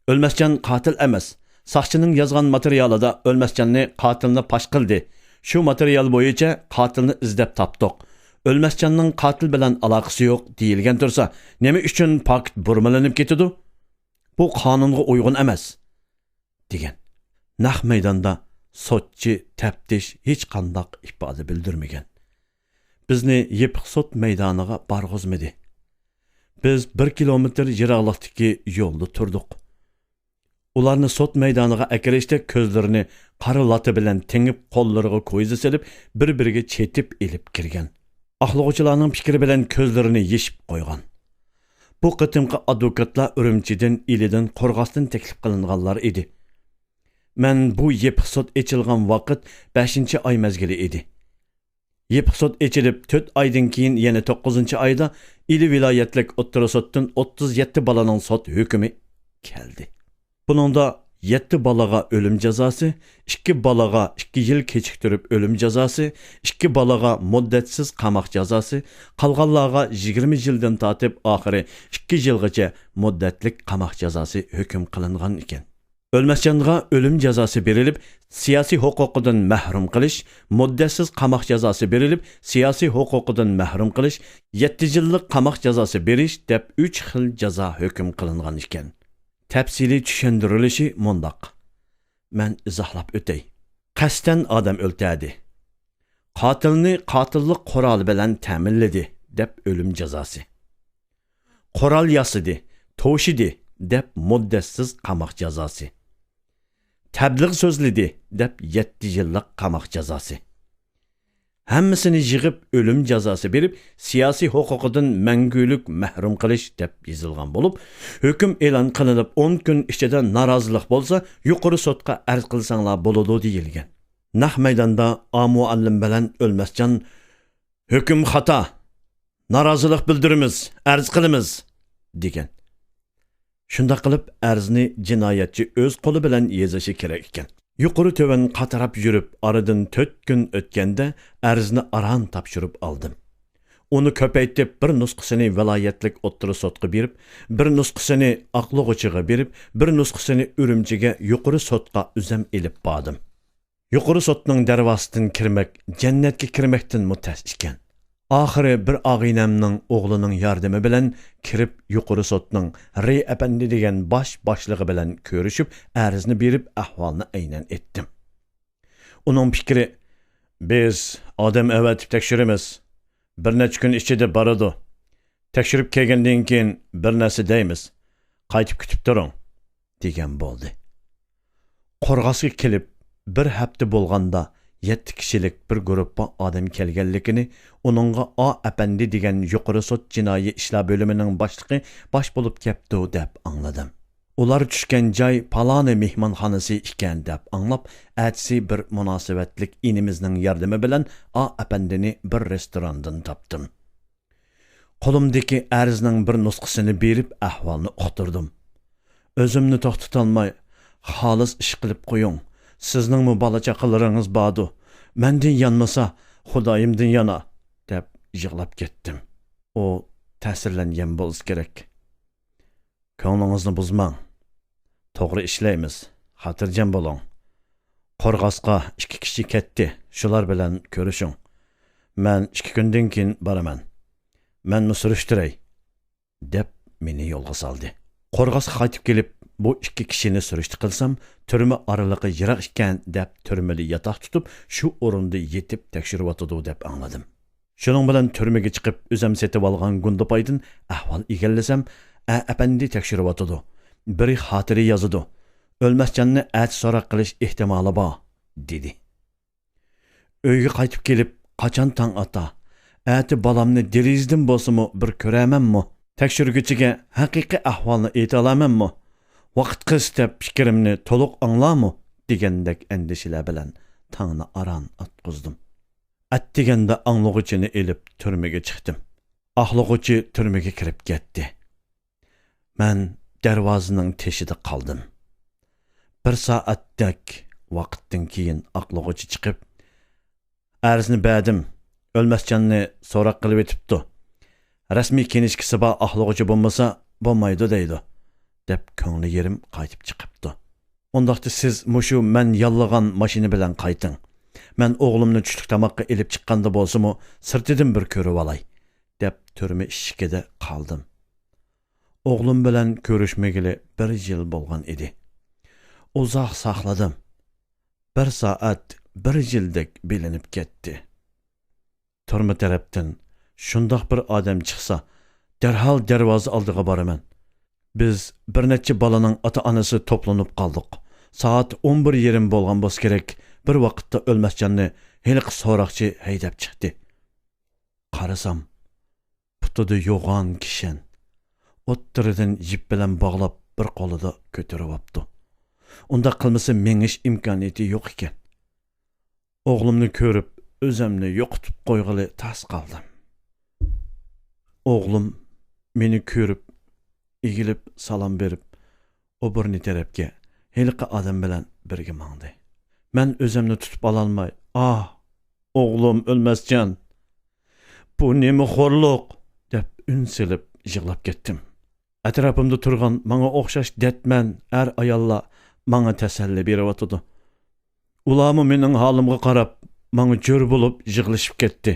ئۆلمەسجان قاتىل ئەمەس. ساقچىنىڭ يازغان ماتېرىيالىدا ئۆلمەسجاننى قاتىلنى پاش قىلدى. شۇ ماتېرىيال بويىچە قاتىلنى ئىزدەپ تاپتۇق. ئۆلمەسجاننىڭ قاتىل بىلەن ئالاقىسى يوق دېيىلگەن تۇرسا، نېمە ئۈچۈن پاكىت بۇرمىلىنىپ كېتىدۇ؟ بۇ قانۇنغا ئۇيغۇن ئەمەس، دېگەن. نەق مەيداندا سوتچى، تەپتىش ھېچقانداق ئىپادە بىلدۈرمىگەن. بىزنى يېپىق سوت مەيدانىغا بارغۇزمىدى. بىز بىر كىلومېتىر يىراقلىقتىكى يولدا تۇردۇق. ئۇلارنى سوت مەيدانىغا ئەكىرىشتە كۆزلىرىنى قارا لاتا بىلەن تېڭىپ، قوللىرىغا كويزا سېلىپ، بىر-بىرىگە چېتىپ ئېلىپ كىرگەن. ئاقلىغۇچىلارنىڭ پىكرى بىلەن كۆزلىرىنى يېشىپ قويغان. بۇ قېتىمقى ئادۋوكاتلار ئۈرۈمچىدىن، ئىلىدىن، قورغاستىن تەكلىپ قىلىنغانلار ئىدى. مەن بۇ يېپىق سوت ئېچىلغان ۋاقىت بەشىنچى ئاي مەزگىلى ئىدى. يېپىق سوت ئېچىلىپ، تۆت ئايدىن كېيىن، يەنى توققۇزىنچى ئايدا ئىلى ۋىلايەتلىك ئوتتۇرا سوتتىن ئوتتۇز يەتتە بالىنىڭ سوت ھۆكمى كەلدى. بۇنىڭدا يەتتە بالىغا ئۆلۈم جازاسى، ئىككى بالىغا ئىككى يىل كېچىكتۈرۈپ ئۆلۈم جازاسى، ئىككى بالىغا مۇددەتسىز قاماق جازاسى، قالغانلارغا يىگىرمە يىلدىن تارتىپ ئاخىرى ئىككى يىلغىچە مۇددەتلىك قاماق جازاسى ھۆكۈم قىلىنغان ئىكەن. ئۆلمەسجانغا ئۆلۈم جازاسى بېرىلىپ، سىياسىي ھوقۇقىدىن مەھرۇم قىلىش، مۇددەتسىز قاماق جازاسى بېرىلىپ، سىياسىي ھوقۇقىدىن مەھرۇم قىلىش، يەتتە يىللىق قاماق جازاسى بېرىش دەپ ئۈچ خىل جازا ھۆكۈم قىلىنغان ئىكەن. تەپسىلىي چۈشەندۈرۈلۈشى مۇنداق. مەن ئىزاھلاپ ئۆتەي. قەستەن ئادەم ئۆلتەردى. قاتىلنى قاتىللىق قورالى بىلەن تەمىنلىدى دەپ ئۆلۈم جازاسى. قورال ياسىدى، توشىدى دەپ مۇددەتسىز قاماق جازاسى. تەبلىغ سۆزلىدى دەپ يەتتە يىللىق قاماق جازاسى. ھەممىسىنى يىغىپ ئۆلۈم جازاسى بېرىپ، سىياسىي ھوقۇقىدىن مەڭگۈلۈك مەھرۇم قىلىش دەپ يېزىلغان بولۇپ، ھۆكۈم ئېلان قىلىنىپ ئون كۈن ئىچىدە نارازىلىق بولسا، يۇقىرى سوتقا ئەرز قىلساڭلار بولىدۇ دېيىلگەن. نەق مەيداندا ئا مۇئەللىم بىلەن ئۆلمەسجان، ھۆكۈم خاتا، نارازىلىق بىلدۈرىمىز، ئەرز قىلىمىز، دېگەن. شۇنداق قىلىپ، ئەرزنى جىنايەتچى ئۆز قولى بىلەن يېزىشى كېرەك ئىكەن. يۇقىرى تۆۋەن قاتراپ يۈرۈپ، ئارىدىن تۆت كۈن ئۆتكەندە، ئەرزنى ئاران تاپشۇرۇپ ئالدىم. ئۇنى كۆپەيتىپ، بىر نۇسخىسىنى ۋىلايەتلىك ئوتتۇرا سوتقا بېرىپ، بىر نۇسخىسىنى ئاقلىغۇچىغا بېرىپ، بىر نۇسخىسىنى ئۈرۈمچىگە يۇقىرى سوتقا ئۆزەم ئېلىپ باردىم. يۇقىرى سوتنىڭ دەرۋازىسىدىن كىرمەك جەننەتكە كىرمەكتىنمۇ تەس ئىكەن. ئاخىرى بىر ئاغىنەمنىڭ ئوغلىنىڭ ياردىمى بىلەن كىرىپ، يۇقىرى سوتنىڭ رى ئەپەندى دېگەن باش باشلىقى بىلەن كۆرۈشۈپ، ئەرزنى بېرىپ، ئەھۋالنى ئەينەن ئېيتتىم. ئۇنىڭ پىكرى، بىز ئادەم ئەۋەتىپ تەكشۈرىمىز. بىر نەچچە كۈن ئىچىدە بارىدۇ. تەكشۈرۈپ كەلگەندىن كېيىن بىر نەرسە دەيمىز. قايتىپ كۈتۈپ تۇرۇڭ، دېگەن بولدى. قورغاسقا كېلىپ بىر ھەپتە بولغاندا، يەتتە كىشىلىك بىر گۇرۇپپا ئادەم كەلگەنلىكىنى ئۇنىڭغا ئا ئەپەندى دېگەن يۇقىرى سوت جىنايى ئىشلار بۆلۈمىنىڭ باشلىقى باش بولۇپ كەپتۇ دەپ ئاڭلىدىم. ئۇلار چۈشكەن جاي پالانى مېھمانخانىسى ئىكەن دەپ ئاڭلاپ، ئەتىسى بىر مۇناسىۋەتلىك ئىنىمىزنىڭ ياردىمى بىلەن ئا ئەپەندىنى بىر رېستوراندىن تاپتىم. قولۇمدىكى ئەرزنىڭ بىر نۇسخىسىنى بېرىپ، ئەھۋالنى ئۇقتۇردۇم. ئۆزۈمنى توختىتالماي، «خالىس ئىش قىلىپ قويۇڭ، سىزنىڭمۇ بالا-چاقىلىرىڭىز باردۇ، مەندىن يانمىسا، خۇدايىمدىن يانا» دەپ يىغلاپ كەتتىم. ئۇ تەسىرلەنگەن بولسا كېرەك. «كۆڭلىڭىزنى بۇزماڭ. توغرا ئىشلەيمىز. خاتىرجەم بولۇڭ. قورغاسقا ئىككى كىشى كەتتى، شۇلار بىلەن كۆرۈشۈڭ. مەن ئىككى كۈندىن كېيىن بارىمەن. مەنمۇ سۈرۈشتۈرەي» دەپ مېنى يولغا سالدى. قورغاسقا قايتىپ كېلىپ، بۇ ئىككى كىشىنى سۈرۈشتە قىلسام، تۈرمە ئارىلىقى يىراق ئىكەن دەپ، تۈرمىدە ياتاق تۇتۇپ، شۇ ئورۇندا يېتىپ تەكشۈرۈۋاتىدۇ دەپ ئاڭلىدىم. شۇنىڭ بىلەن تۈرمىگە چىقىپ، ئۆزۈم سېتىۋالغان گۇندىپايدىن ئەھۋال ئىگىلىسەم، ئە ئەپەندى تەكشۈرۈۋاتىدۇ. بىرى خاتىرە يازىدۇ. «ئۆلمەسجاننى ئەتە سوراق قىلىش ئېھتىمالى بار» دېدى. ئۆيگە قايتىپ كېلىپ، قاچان تاڭ ئاتا، ئەتە بالامنى دېرىزىدىن بولسىمۇ بىر كۆرەرمەنمۇ؟ تەكشۈرگۈچىگە ھەقىقىي ئەھۋالنى ئېيتالامەنمۇ؟ ۋاقىت قىس دەپ پىكرىمنى تولۇق ئاڭلارمۇ؟ دېگەندەك ئەندىشىلەر بىلەن تاڭنى ئاران ئاتقۇزدۇم. ئەتىگەندە ئاڭلىغۇچىنى ئېلىپ تۈرمىگە چىقتىم. ئاقلىغۇچى تۈرمىگە كىرىپ كەتتى. مەن دەرۋازىنىڭ تېشىدا قالدىم. بىر سائەتتەك ۋاقىتتىن كېيىن ئاقلىغۇچى چىقىپ، «ئەرزنى بەردىم، ئۆلمەسجاننى سوراق قىلىۋېتىپتۇ. رەسمىي كىنىشكىسى بار ئاقلىغۇچى بولمىسا بولمايدۇ دەيدۇ» دەپ، كۆڭلى يېرىم قايتىپ چىقىپتۇ. «ئۇنداقتا سىز مۇشۇ مەن ياللىغان ماشىنا بىلەن قايتىڭ. مەن ئوغلۇمنى چۈشلۈك تاماققا ئېلىپ چىققاندا بولسىمۇ، سىرتىدىن بىر كۆرۈۋالاي» دەپ، تۈرمە ئىشىكىدە قالدىم. ئوغلۇم بىلەن كۆرۈشمىگىلى بىر يىل بولغان ئىدى. ئۇزاق ساقلىدىم. بىر سائەت بىر يىلدەك بىلىنىپ كەتتى. تۈرمە تەرەپتىن شۇنداق بىر ئادەم چىقسا، دەرھال دەرۋازا ئالدىغا بارىمەن. بىز بىر نەچچە بالىنىڭ ئاتا-ئانىسى توپلىنىپ قالدۇق. سائەت ئون بىر يېرىم بولغان بولسا كېرەك، بىر ۋاقىتتا ئۆلمەسجاننى ھېلىقى سوراقچى ھەيدەپ چىقتى. قارىسام، پۇتىدا يوغان كىشەن، ئوتتۇرىدىن يىپ بىلەن باغلاپ، بىر قولىدا كۆتۈرۈۋاپتۇ. ئۇنداق قىلمىسا مېڭىش ئىمكانىيىتى يوق ئىكەن. ئوغلۇمنى كۆرۈپ، ئۆزۈمنى يوقىتىپ قويغىلى تاس قالدىم. ئوغلۇم مېنى كۆرۈپ، ئېگىلىپ سالام بېرىپ، ئوبورنىي تەرەپكە ھېلىقى ئادەم بىلەن بىرگە ماڭدى. مەن ئۆزۈمنى تۇتۇپ ئالالماي، «ئاھ، ئوغلۇم ئۆلمەسجان! بۇ نېمە خورلۇق؟» دەپ ئۈن سېلىپ يىغلاپ كەتتىم. ئەتراپىمدا تۇرغان ماڭا ئوخشاش دەتمەن ئەر-ئاياللار ماڭا تەسەللى بېرىۋاتىدۇ. ئۇلارمۇ مېنىڭ ھالىمغا قاراپ، ماڭا جور بولۇپ يىغلىشىپ كەتتى.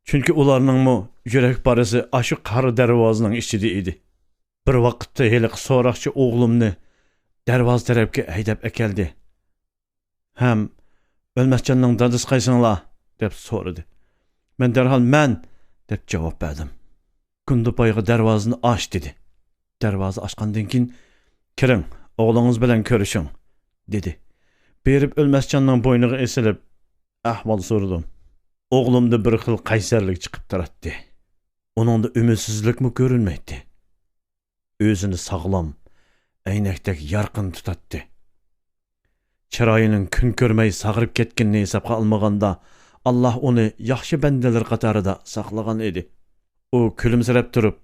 چۈنكى ئۇلارنىڭمۇ يۈرەك پارىسى ئاشۇ قارا دەرۋازىنىڭ ئىچىدە ئىدى. بىر ۋاقىتتا ھېلىقى سوراقچى ئوغلۇمنى دەرۋازا تەرەپكە ھەيدەپ ئەكەلدى ھەم، «ئۆلمەسجاننىڭ دادىسى قايسىڭلار؟» دەپ سورىدى. مەن دەرھال، «مەن!» دەپ جاۋاب بەردىم. «گۇندىپايغا دەرۋازىنى ئاچ» دېدى. دەرۋازا ئاچقاندىن كېيىن، «كىرىڭ، ئوغلىڭىز بىلەن كۆرۈشۈڭ» دېدى. بېرىپ ئۆلمەسجاننىڭ بوينىغا ئېسىلىپ، ئەھۋال سورىدىم. ئوغلۇمدا بىر خىل قەيسەرلىك چىقىپ تۇراتتى. ئۇنىڭدا ئۈمىدسىزلىكمۇ كۆرۈنمەيتتى. ئۆزىنى ساغلام، ئەينەكتەك يارقىن تۇتاتتى. چىرايىنىڭ كۈن كۆرمەي ساغىرىپ كەتكىنىنى ھېسابقا ئالمىغاندا، ئاللاھ ئۇنى ياخشى بەندىلىرى قاتارىدا ساقلىغان ئىدى. ئۇ كۈلۈمسىرەپ تۇرۇپ،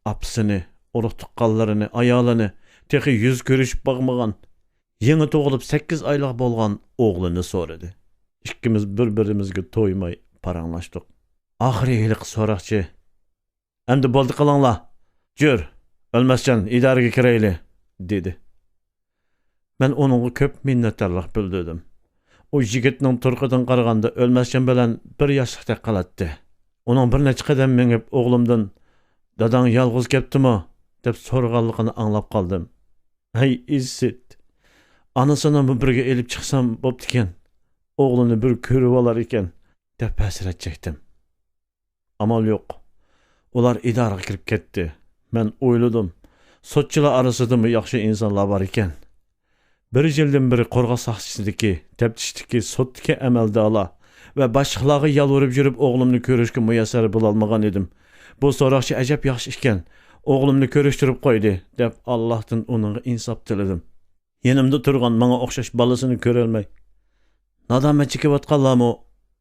ئاپىسىنى، ئۇرۇق-تۇغقانلىرىنى، ئايالىنى، تېخى يۈز كۆرۈشۈپ باقمىغان، يېڭى تۇغۇلۇپ سەككىز ئايلىق بولغان ئوغلىنى سورىدى. ئىككىمىز بىر-بىرىمىزگە تويماي پاراڭلاشتۇق. ئاخىرى ھېلىقى سوراقچى، «ئەمدى بولدى قىلىڭلار. جۈر، ئۆلمەسجان، ئىدارىگە كىرەيلى» دېدى. مەن ئۇنىڭغا كۆپ مىننەتدارلىق بىلدۈردۈم. ئۇ يىگىتنىڭ تۇرقىدىن قارىغاندا ئۆلمەسجان بىلەن بىر ياشلىقتەك قىلاتتى. ئۇنىڭ بىر نەچچە قەدەم مېڭىپ ئوغلۇمدىن، «داداڭ يالغۇز كەپتىمۇ؟» دەپ سورىغانلىقىنى ئاڭلاپ قالدىم. ھەي ئىسىت! ئانىسىنىمۇ بىرگە ئېلىپ چىقسام بوپتىكەن، ئوغلىنى بىر كۆرۈۋالار ئىكەن، دەپ ھەسرەت چەكتىم. ئامال يوق. ئۇلار ئىدارىگە كىرىپ كەتتى. مەن ئويلىدىم، سوتچىلار ئارىسىدىمۇ ياخشى ئىنسانلار بار ئىكەن. بىر يىلدىن بېرى قورغاس ساقچىسىدىكى، تەپتىشتىكى، سوتتىكى ئەمەلدارلار ۋە باشلىقلارغا يالۋۇرۇپ يۈرۈپ ئوغلۇمنى كۆرۈشكە مۇيەسسەر بولالمىغان ئىدىم. بۇ سوراقچى ئەجەب ياخشى ئىكەن، ئوغلۇمنى كۆرۈشتۈرۈپ قويدى، دەپ ئاللاھتىن ئۇنىڭغا ئىنساپ تىلىدىم. يېنىمدا تۇرغان ماڭا ئوخشاش بالىسىنى كۆرەلمەي، نادامەت چېكىۋاتقانلارمۇ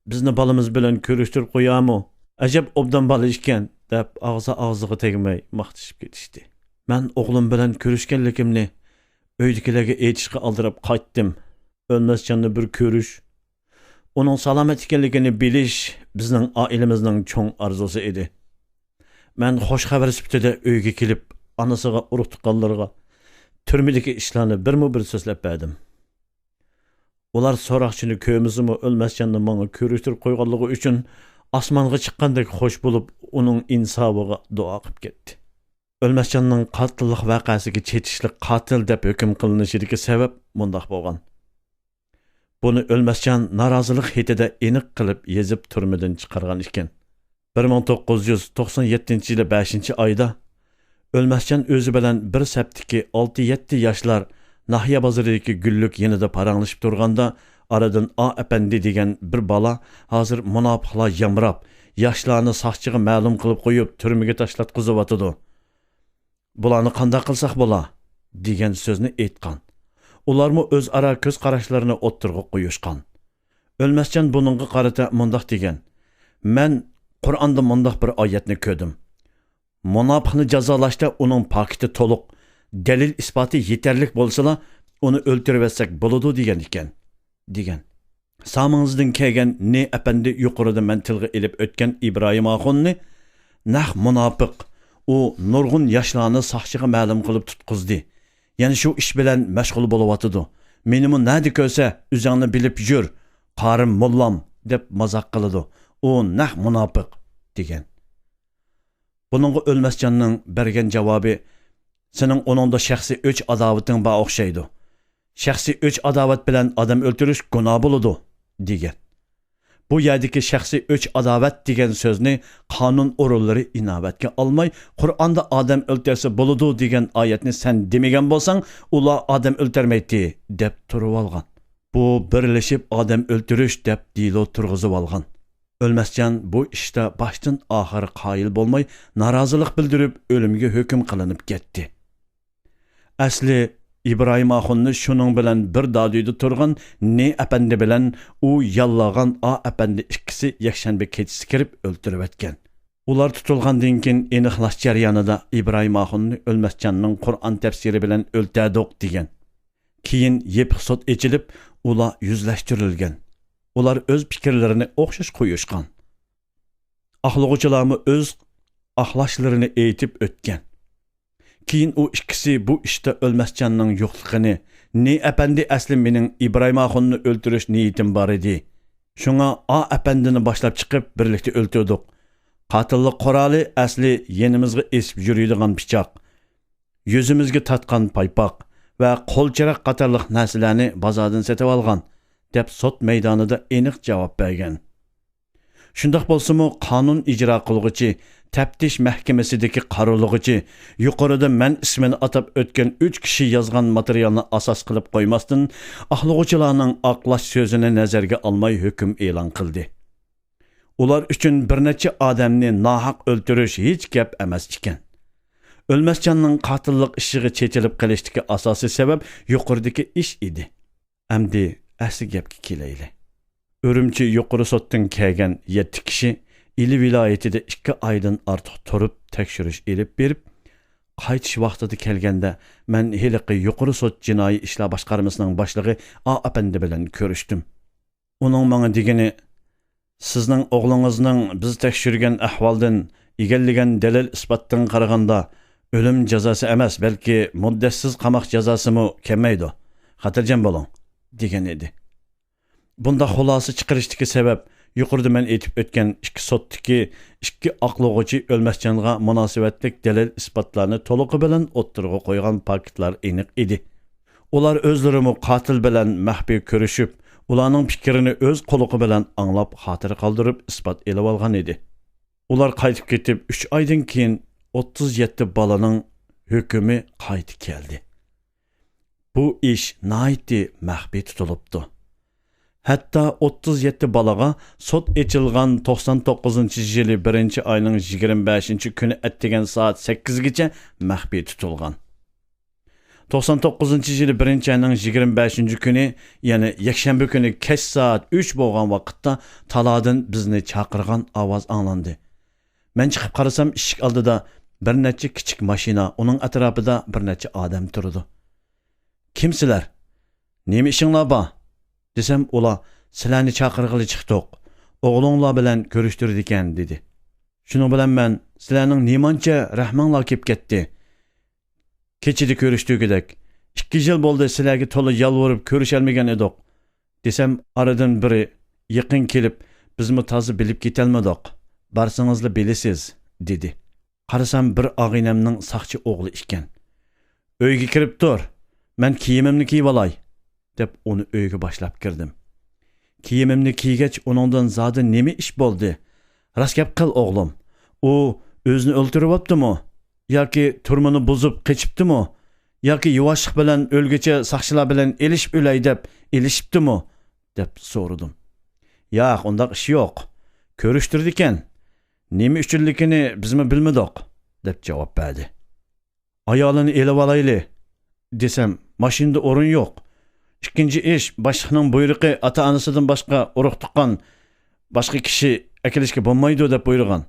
بىزنى بالىمىز بىلەن كۆرۈشتۈرۈپ قويارمۇ؟ ئەجەب ئوبدان بالا ئىكەن، دەپ ئاغزى ئاغزىغا تەگمەي ماختىشىپ كېتىشتى. مەن ئوغلۇم بىلەن كۆرۈشكەنلىكىمنى ئۆيدىكىلەرگە ئېيتىشقا ئالدىراپ قايتتىم. ئۆلمەسجاننى بىر كۆرۈش، ئۇنىڭ سالامەت ئىكەنلىكىنى بىلىش بىزنىڭ ئائىلىمىزنىڭ چوڭ ئارزۇسى ئىدى. مەن خۇش خەۋەر سۈپىتىدە ئۆيگە كېلىپ، ئانىسىغا، ئۇرۇق-تۇغقانلىرىغا تۈرمىدىكى ئىشلارنى بىرمۇ بىر سۆزلەپ بەردىم. ئۇلار سوراقچىنى كۆرمىسىمۇ، ئۆلمەسجاننى ماڭا كۆرۈشتۈرۈپ قويغانلىقى ئۈچۈن ئاسمانغا چىققاندەك خۇش بولۇپ، ئۇنىڭ ئىنسابىغا دۇئا قىلىپ كەتتى. ئۆلمەسجاننىڭ قاتىللىق ۋەقەسىگە چېتىشلىق قاتىل دەپ ھۆكۈم قىلىنىشىدىكى سەۋەب مۇنداق بولغان. بۇنى ئۆلمەسجان نارازىلىق خېتىدە ئېنىق قىلىپ يېزىپ تۈرمىدىن چىقارغان ئىكەن. بىر مىڭ توققۇز يۈز توقسان يەتتىنچى يىلى بەشىنچى ئايدا ئۆلمەسجان ئۆزى بىلەن بىر سەپتىكى ئالتە-يەتتە ياشلار ناھىيە بازىرىدىكى گۈللۈك يېنىدا پاراڭلىشىپ تۇرغاندا، ئارىدىن ئا ئەپەندى دېگەن بىر بالا ھازىر مۇناپىقلار يامراپ، ياشلارنى ساقچىغا مەلۇم قىلىپ قويۇپ، تۈرمىگە تاشلاتقۇزۇۋاتىدۇ. بۇلارنى قانداق قىلساق بولا؟ دېگەن سۆزنى ئېيتقان. ئۇلارمۇ ئۆزئارا كۆز قاراشلىرىنى ئوتتۇرىغا قويۇشقان. ئۆلمەسجان بۇنىڭغا قارىتا مۇنداق دېگەن: مەن قۇرئاندا مۇنداق بىر ئايەتنى كۆردۈم. مۇناپىقنى جازالاشتا ئۇنىڭ پاكىتى تولۇق، دەلىل ئىسپاتى يېتەرلىك بولسىلا، ئۇنى ئۆلتۈرۈۋەتسەك بولىدۇ دېگەن ئىكەن، دېگەن. سامىڭزدىن كەلگەن نى ئەپەندى يۇقىرىدا مەن تىلغا ئېلىپ ئۆتكەن ئىبراھىم ئاخۇننى نەق مۇناپىق، ئۇ نۇرغۇن ياشلارنى ساقچىغا مەلۇم قىلىپ تۇتقۇزدى. يەنە شۇ ئىش بىلەن مەشغۇل بولۇۋاتىدۇ. مېنىمۇ نەدە كۆرسە، ئۆزۈڭنى بىلىپ يۈر، قارىم موللام، دەپ مازاق قىلىدۇ. ئۇ نەق مۇناپىق، دېگەن. بۇنىڭغا ئۆلمەسجاننىڭ بەرگەن جاۋابى: سېنىڭ ئۇنىڭدا شەخسىي ئۆچ-ئاداۋىتىڭ بار ئوخشايدۇ. شەخسىي ئۆچ-ئاداۋەت بىلەن ئادەم ئۆلتۈرۈش گۇناھ بولىدۇ، دېگەن. بۇ يەردىكى شەخسىي ئۆچ-ئاداۋەت دېگەن سۆزنى قانۇن ئورۇنلىرى ئىناۋەتكە ئالماي، قۇرئاندا ئادەم ئۆلتۈرسە بولىدۇ دېگەن ئايەتنى سەن دېمىگەن بولساڭ، ئۇلار ئادەم ئۆلتۈرمەيتتى، دەپ تۇرۇۋالغان. بۇ بىرلىشىپ ئادەم ئۆلتۈرۈش دەپ دېلو تۇرغۇزۇۋالغان. ئۆلمەسجان بۇ ئىشتا باشتىن ئاخىر قايىل بولماي، نارازىلىق بىلدۈرۈپ، ئۆلۈمگە ھۆكۈم قىلىنىپ كەتتى. ئەسلى ئىبراھىم ئاخۇننى شۇنىڭ بىلەن بىر دادۈيدە تۇرغان نى ئەپەندى بىلەن ئۇ ياللىغان ئا ئەپەندى ئىككىسى يەكشەنبە كېچىسى كىرىپ ئۆلتۈرۈۋەتكەن. ئۇلار تۇتۇلغاندىن كېيىن ئېنىقلاش جەريانىدا ئىبراھىم ئاخۇننى ئۆلمەسجاننىڭ قۇرئان تەپسىرى بىلەن ئۆلتەردۇق دېگەن. كېيىن يېپىق سوت ئېچىلىپ، ئۇلار يۈزلەشتۈرۈلگەن. ئۇلار ئۆز پىكىرلىرىنى ئوخشاش قويۇشقان. ئاقلىغۇچىلارمۇ ئۆز ئاقلاشلىرىنى ئېيتىپ ئۆتكەن. كېيىن ئۇ ئىككىسى بۇ ئىشتا ئۆلمەسجاننىڭ يوقلۇقىنى، نى ئەپەندى ئەسلى مېنىڭ ئىبراھىم ئاخۇننى ئۆلتۈرۈش نىيىتىم بار ئىدى. شۇڭا ئا ئەپەندىنى باشلاپ چىقىپ بىرلىكتە ئۆلتۈردۇق. قاتىللىق قورالى ئەسلى يېنىمىزغا ئېسىپ يۈرىدىغان پىچاق، يۈزىمىزگە تاتقان پايپاق ۋە قول چىراغ قاتارلىق نەرسىلەرنى بازاردىن سېتىۋالغان، دەپ سوت مەيدانىدا ئېنىق جاۋاب بەرگەن. شۇنداق بولسىمۇ، قانۇن ئىجرا قىلغۇچى، تەپتىش مەھكىمىسىدىكى قارىلىغۇچى يۇقىرىدا مەن ئىسمىنى ئاتاپ ئۆتكەن ئۈچ كىشى يازغان ماتېرىيالنى ئاساس قىلىپ قويماستىن، ئاقلىغۇچىلارنىڭ ئاقلاش سۆزىنى نەزەرگە ئالماي ھۆكۈم ئېلان قىلدى. ئۇلار ئۈچۈن بىر نەچچە ئادەمنى ناھەق ئۆلتۈرۈش ھېچ گەپ ئەمەس ئىكەن. ئۆلمەسجاننىڭ قاتىللىق ئىشىغا چېتىلىپ قېلىشتىكى ئاساسىي سەۋەب يۇقىرىدىكى ئىش ئىدى. ئەمدى ئەسلى گەپكە كېلەيلى. ئۈرۈمچى يۇقىرى سوتتىن كەلگەن يەتتە كىشى ئىلى ۋىلايىتىدە ئىككى ئايدىن ئارتۇق تۇرۇپ تەكشۈرۈش ئېلىپ بېرىپ، قايتىش ۋاقتىدا كەلگەندە، مەن ھېلىقى يۇقىرى سوت جىنايى ئىشلار باشقارمىسىنىڭ باشلىقى ئا ئەپەندى بىلەن كۆرۈشتۈم. ئۇنىڭ ماڭا دېگىنى، سىزنىڭ ئوغلىڭىزنىڭ بىز تەكشۈرگەن ئەھۋالدىن، ئىگىلىگەن دەلىل-ئىسپاتتىن قارىغاندا، ئۆلۈم جازاسى ئەمەس، بەلكى مۇددەتسىز قاماق جازاسىمۇ كەلمەيدۇ. خاتىرجەم بولۇڭ، دېگەن ئىدى. بۇنداق خۇلاسە چىقىرىشتىكى سەۋەب، يۇقىرىدا مەن ئېيتىپ ئۆتكەن ئىككى سوتتىكى ئىككى ئاقلىغۇچى ئۆلمەسجانغا مۇناسىۋەتلىك دەلىل-ئىسپاتلارنى تولۇقى بىلەن ئوتتۇرىغا قويغان پاكىتلار ئېنىق ئىدى. ئۇلار ئۆزلىرىمۇ قاتىل بىلەن مەخپىي كۆرۈشۈپ، ئۇلارنىڭ پىكرىنى ئۆز قۇلىقى بىلەن ئاڭلاپ خاتىرە قالدۇرۇپ ئىسپات ئېلىۋالغان ئىدى. ئۇلار قايتىپ كېتىپ، ئۈچ ئايدىن كېيىن ئوتتۇز يەتتە بالىنىڭ ھۆكۈمى قايتا كەلدى. بۇ ئىش ناھايىتى مەخپىي تۇتۇلۇپتۇ. ھەتتا ئوتتۇز يەتتە بالىغا سوت ئېچىلغان توقسان توققۇزىنچى يىلى بىرىنچى ئاينىڭ يىگىرمە بەشىنچى كۈنى ئەتىگەن سائەت سەككىزگىچە مەخپىي تۇتۇلغان. توقسان توققۇزىنچى يىلى بىرىنچى ئاينىڭ يىگىرمە بەشىنچى كۈنى، يەنى يەكشەنبە كۈنى كەچ سائەت ئۈچ بولغان ۋاقىتتا تالادىن بىزنى چاقىرغان ئاۋاز ئاڭلاندى. مەن چىقىپ قارىسام، ئىشىك ئالدىدا بىر نەچچە كىچىك ماشىنا، ئۇنىڭ ئەتراپىدا بىر نەچچە ئادەم تۇرىدۇ. «كىم سىلەر؟ نېمە ئىشىڭلار بار؟» دېسەم، ئۇلار: «سىلەرنى چاقىرغىلى چىقتۇق. ئوغلۇڭلار بىلەن كۆرۈشتۈرىدىكەن» دېدى. شۇنىڭ بىلەن مەن: «سىلەرنىڭ نېمانچە رەھمىڭلار كېلىپ كەتتى؟ كېچىدە كۆرۈشتۈرگۈدەك. ئىككى يىل بولدى، سىلەرگە تولا يالۋۇرۇپ كۆرۈشەلمىگەن ئىدۇق» دېسەم، ئارىدىن بىرى يېقىن كېلىپ: «بىزمۇ تازا بىلىپ كېتەلمىدۇق. بارسىڭىزلا بىلىسىز» دېدى. قارىسام، بىر ئاغىنەمنىڭ ساقچى ئوغلى ئىكەن. «ئۆيگە كىرىپ تۇر، مەن كىيىمىمنى كىيىۋالاي» دەپ، ئۇنى ئۆيگە باشلاپ كىردىم. كىيىمىمنى كىيگەچ، ئۇنىڭدىن زادى نېمە ئىش بولدى؟ «راست گەپ قىل، ئوغلۇم. ئۇ ئۆزىنى ئۆلتۈرۈۋاپتىمۇ؟ ياكى تۈرمىنى بۇزۇپ قېچىپتىمۇ؟ ياكى يۇۋاشلىق بىلەن ئۆلگۈچە ساقچىلار بىلەن ئېلىشىپ ئۆلەي دەپ ئېلىشىپتىمۇ؟» دەپ سورىدىم. «ياق، ئۇنداق ئىش يوق. كۆرۈشتۈرىدىكەن. نېمە ئۈچۈنلۈكىنى بىزمۇ بىلمىدۇق» دەپ جاۋاب بەردى. «ئايالىنى ئېلىۋالايلى» دېسەم، «ماشىنىدا ئورۇن يوق. ئىككىنچى ئىش، باشلىقنىڭ بۇيرۇقى، ئاتا-ئانىسىدىن باشقا ئۇرۇق-تۇغقان، باشقا كىشى ئەكېلىشكە بولمايدۇ دەپ بۇيرۇغان.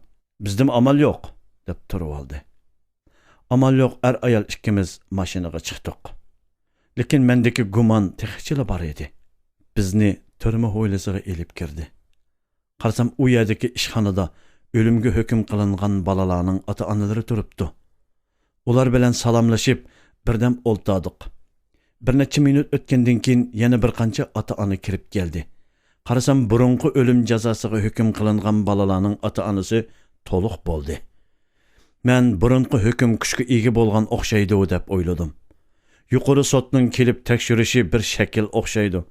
بىزدىمۇ ئامال يوق» دەپ تۇرۇۋالدى. ئامال يوق، ئەر-ئايال ئىككىمىز ماشىنىغا چىقتۇق. لېكىن مەندىكى گۇمان تېخىچىلا بار ئىدى. بىزنى تۈرمە ھويلىسىغا ئېلىپ كىردى. قارىسام، ئۇ يەردىكى ئىشخانىدا ئۆلۈمگە ھۆكۈم قىلىنغان بالىلارنىڭ ئاتا-ئانىلىرى تۇرۇپتۇ. ئۇلار بىلەن سالاملىشىپ، بىردەم ئولتۇردۇق. بىر نەچچە مىنۇت ئۆتكەندىن كېيىن، يەنە بىر قانچە ئاتا-ئانا كىرىپ كەلدى. قارىسام، بۇرۇنقى ئۆلۈم جازاسىغا ھۆكۈم قىلىنغان بالىلارنىڭ ئاتا-ئانىسى تولۇق بولدى. مەن بۇرۇنقى ھۆكۈم كۈچكە ئىگە بولغان ئوخشايدۇ دەپ ئويلىدىم. يۇقىرى سوتنىڭ كېلىپ تەكشۈرۈشى بىر شەكىل ئوخشايدۇ.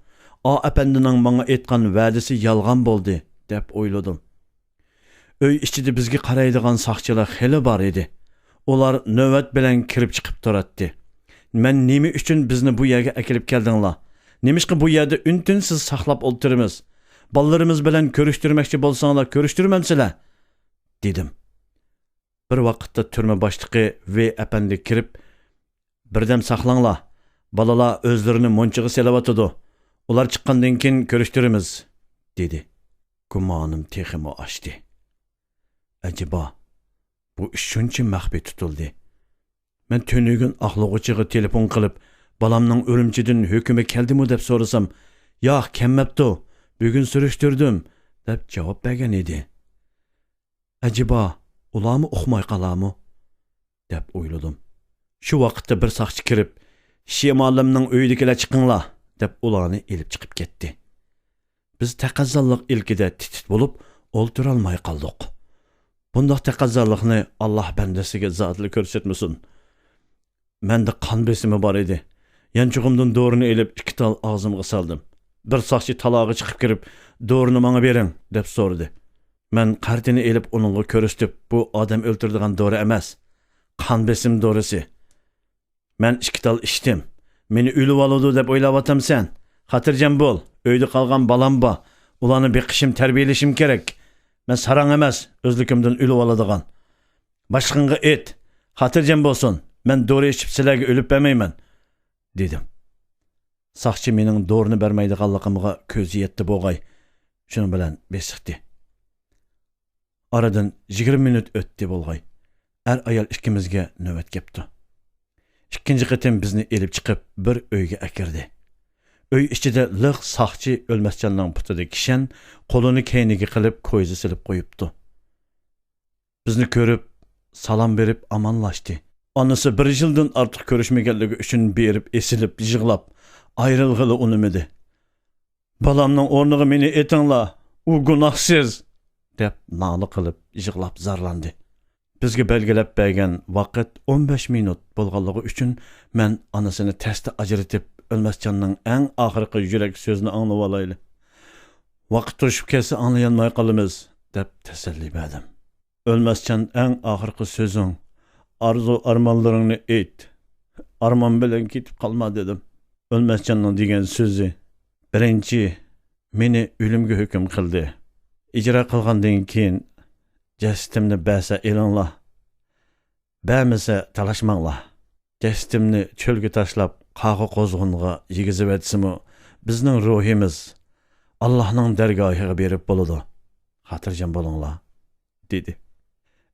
ئا ئەپەندىنىڭ ماڭا ئېيتقان ۋەدىسى يالغان بولدى دەپ ئويلىدىم. ئۆي ئىچىدە بىزگە قارايدىغان ساقچىلار خېلى بار ئىدى. ئۇلار نۆۋەت بىلەن كىرىپ چىقىپ تۇراتتى. مەن نېمە ئۈچۈن بىزنى بۇ يەرگە ئەكېلىپ كەلدىڭلار؟ نېمىشقا بۇ يەردە ئۈن-تىنسىز ساقلاپ ئولتۇرىمىز؟ بالىلىرىمىز بىلەن كۆرۈشتۈرمەكچى بولساڭلار، كۆرۈشتۈرمەمسىلەر؟ دېدىم. بىر ۋاقىتتا تۈرمە باشلىقى ۋېي ئەپەندى كىرىپ، بىردەم ساقلاڭلار، بالىلار ئۆزلىرىنى مۇنچىغا سېلىۋاتىدۇ، ئۇلار چىققاندىن كېيىن كۆرۈشتۈرىمىز، دېدى. گۇمانىم تېخىمۇ ئاشتى. ئەجەبا، بۇ ئىش شۇنچە مەخپىي تۇتۇلدى؟ مەن تۈنۈگۈن ئاقلىغۇچىغا تېلېفون قىلىپ، بالامنىڭ ئۈرۈمچىدىن ھۆكۈمى كەلدىمۇ دەپ سورىسام، ياق، كەلمەپتۇ، بۈگۈن سۈرۈشتۈردۈم، دەپ جاۋاب بەرگەن ئىدى. ئەجەبا، ئۇلارمۇ ئۇقماي قالارمۇ؟ دەپ ئويلىدىم. شۇ ۋاقىتتا بىر ساقچى كىرىپ، شىمالىمنىڭ ئۆيىدىكىلەر چىقىڭلار، دەپ ئۇلارنى ئېلىپ چىقىپ كەتتى. بىز تەقەززالىق ئىلكىدە تىت-تىت بولۇپ ئولتۇرالماي قالدۇق. بۇنداق تەقەززالىقنى ئاللاھ بەندىسىگە زادىلا كۆرسەتمىسۇن. مەندە قان بېسىمى بار ئىدى. يانچۇقۇمدىن دورىنى ئېلىپ، ئىككى تال ئاغزىمغا سالدىم. بىر ساقچى تالاغا چىقىپ كىرىپ، دورىنى ماڭا بېرىڭ، دەپ سورىدى. مەن قەرتىنى ئېلىپ ئۇنىڭغا كۆرسىتىپ، بۇ ئادەم ئۆلتۈرىدىغان دورا ئەمەس. قان بېسىم دورىسى. مەن ئىككى تال ئىچتىم. مېنى ئۆلۈۋالىدۇ دەپ ئويلاۋاتامسەن؟ خاتىرجەم بول، ئۆيدە قالغان بالام بار. ئۇلارنى بېقىشىم، تەربىيەلىشىم كېرەك. مەن ساراڭ ئەمەس، ئۆزلۈكۈمدىن ئۆلۈۋالىدىغان. باشلىقىڭغا ئېيت، خاتىرجەم بولسۇن، مەن دورا ئىچىپ سىلەرگە ئۆلۈپ بەرمەيمەن، دېدىم. ساقچى مېنىڭ دورىنى بەرمەيدىغانلىقىمغا كۆزى يەتتى بولغاي، شۇنىڭ بىلەن بېسىقتى. ئارىدىن يىگىرمە مىنۇت ئۆتتى بولغاي، ئەر-ئايال ئىككىمىزگە نۆۋەت كەپتۇ. ئىككىنچى قېتىم بىزنى ئېلىپ چىقىپ، بىر ئۆيگە ئەكىردى. ئۆي ئىچىدە لىق ساقچى ئۆلمەسجاننىڭ پۇتىدا كىشەن، قولىنى كەينىگە قىلىپ، كويزا سېلىپ قويۇپتۇ. بىزنى كۆرۈپ، سالام بېرىپ ئامانلاشتى. ئانىسى بىر يىلدىن ئارتۇق كۆرۈشمىگەنلىكى ئۈچۈن بېرىپ ئېسىلىپ يىغلاپ، ئايرىلغىلى ئۇنىمىدى. «بالامنىڭ ئورنىغا مېنى ئېتىڭلار، ئۇ گۇناھسىز!» دەپ نالە قىلىپ يىغلاپ زارلاندى. بىزگە بەلگىلەپ بەرگەن ۋاقىت ئون بەش مىنۇت بولغانلىقى ئۈچۈن، مەن ئانىسىنى تەستە ئاجرىتىپ، ئۆلمەسجاننىڭ ئەڭ ئاخىرقى يۈرەك سۆزىنى ئاڭلىۋالايلى. ۋاقىت توشۇپ كەتسە ئاڭلىيالماي قالىمىز، دەپ تەسەللى بەردىم. «ئۆلمەسجان، ئەڭ ئاخىرقى سۆزۈڭ، ئارزۇ-ئارمانلىرىڭنى ئېيت. ئارمان بىلەن كېتىپ قالما» دېدىم. ئۆلمەسجاننىڭ دېگەن سۆزى، بىرىنچى، مېنى ئۆلۈمگە ھۆكۈم قىلدى. ئىجرا قىلغاندىن كېيىن، جەسىتىمنى بەرسە ئېلىڭلار، بەرمىسە تالاشماڭلار. جەسىتىمنى چۆلگە تاشلاپ، قاغا قوزغىنىغا يېگۈزۈۋەتسىمۇ، بىزنىڭ روھىمىز ئاللاھنىڭ دەرگاھىغا بېرىپ بولىدۇ. خاتىرجەم بولۇڭلار، دېدى.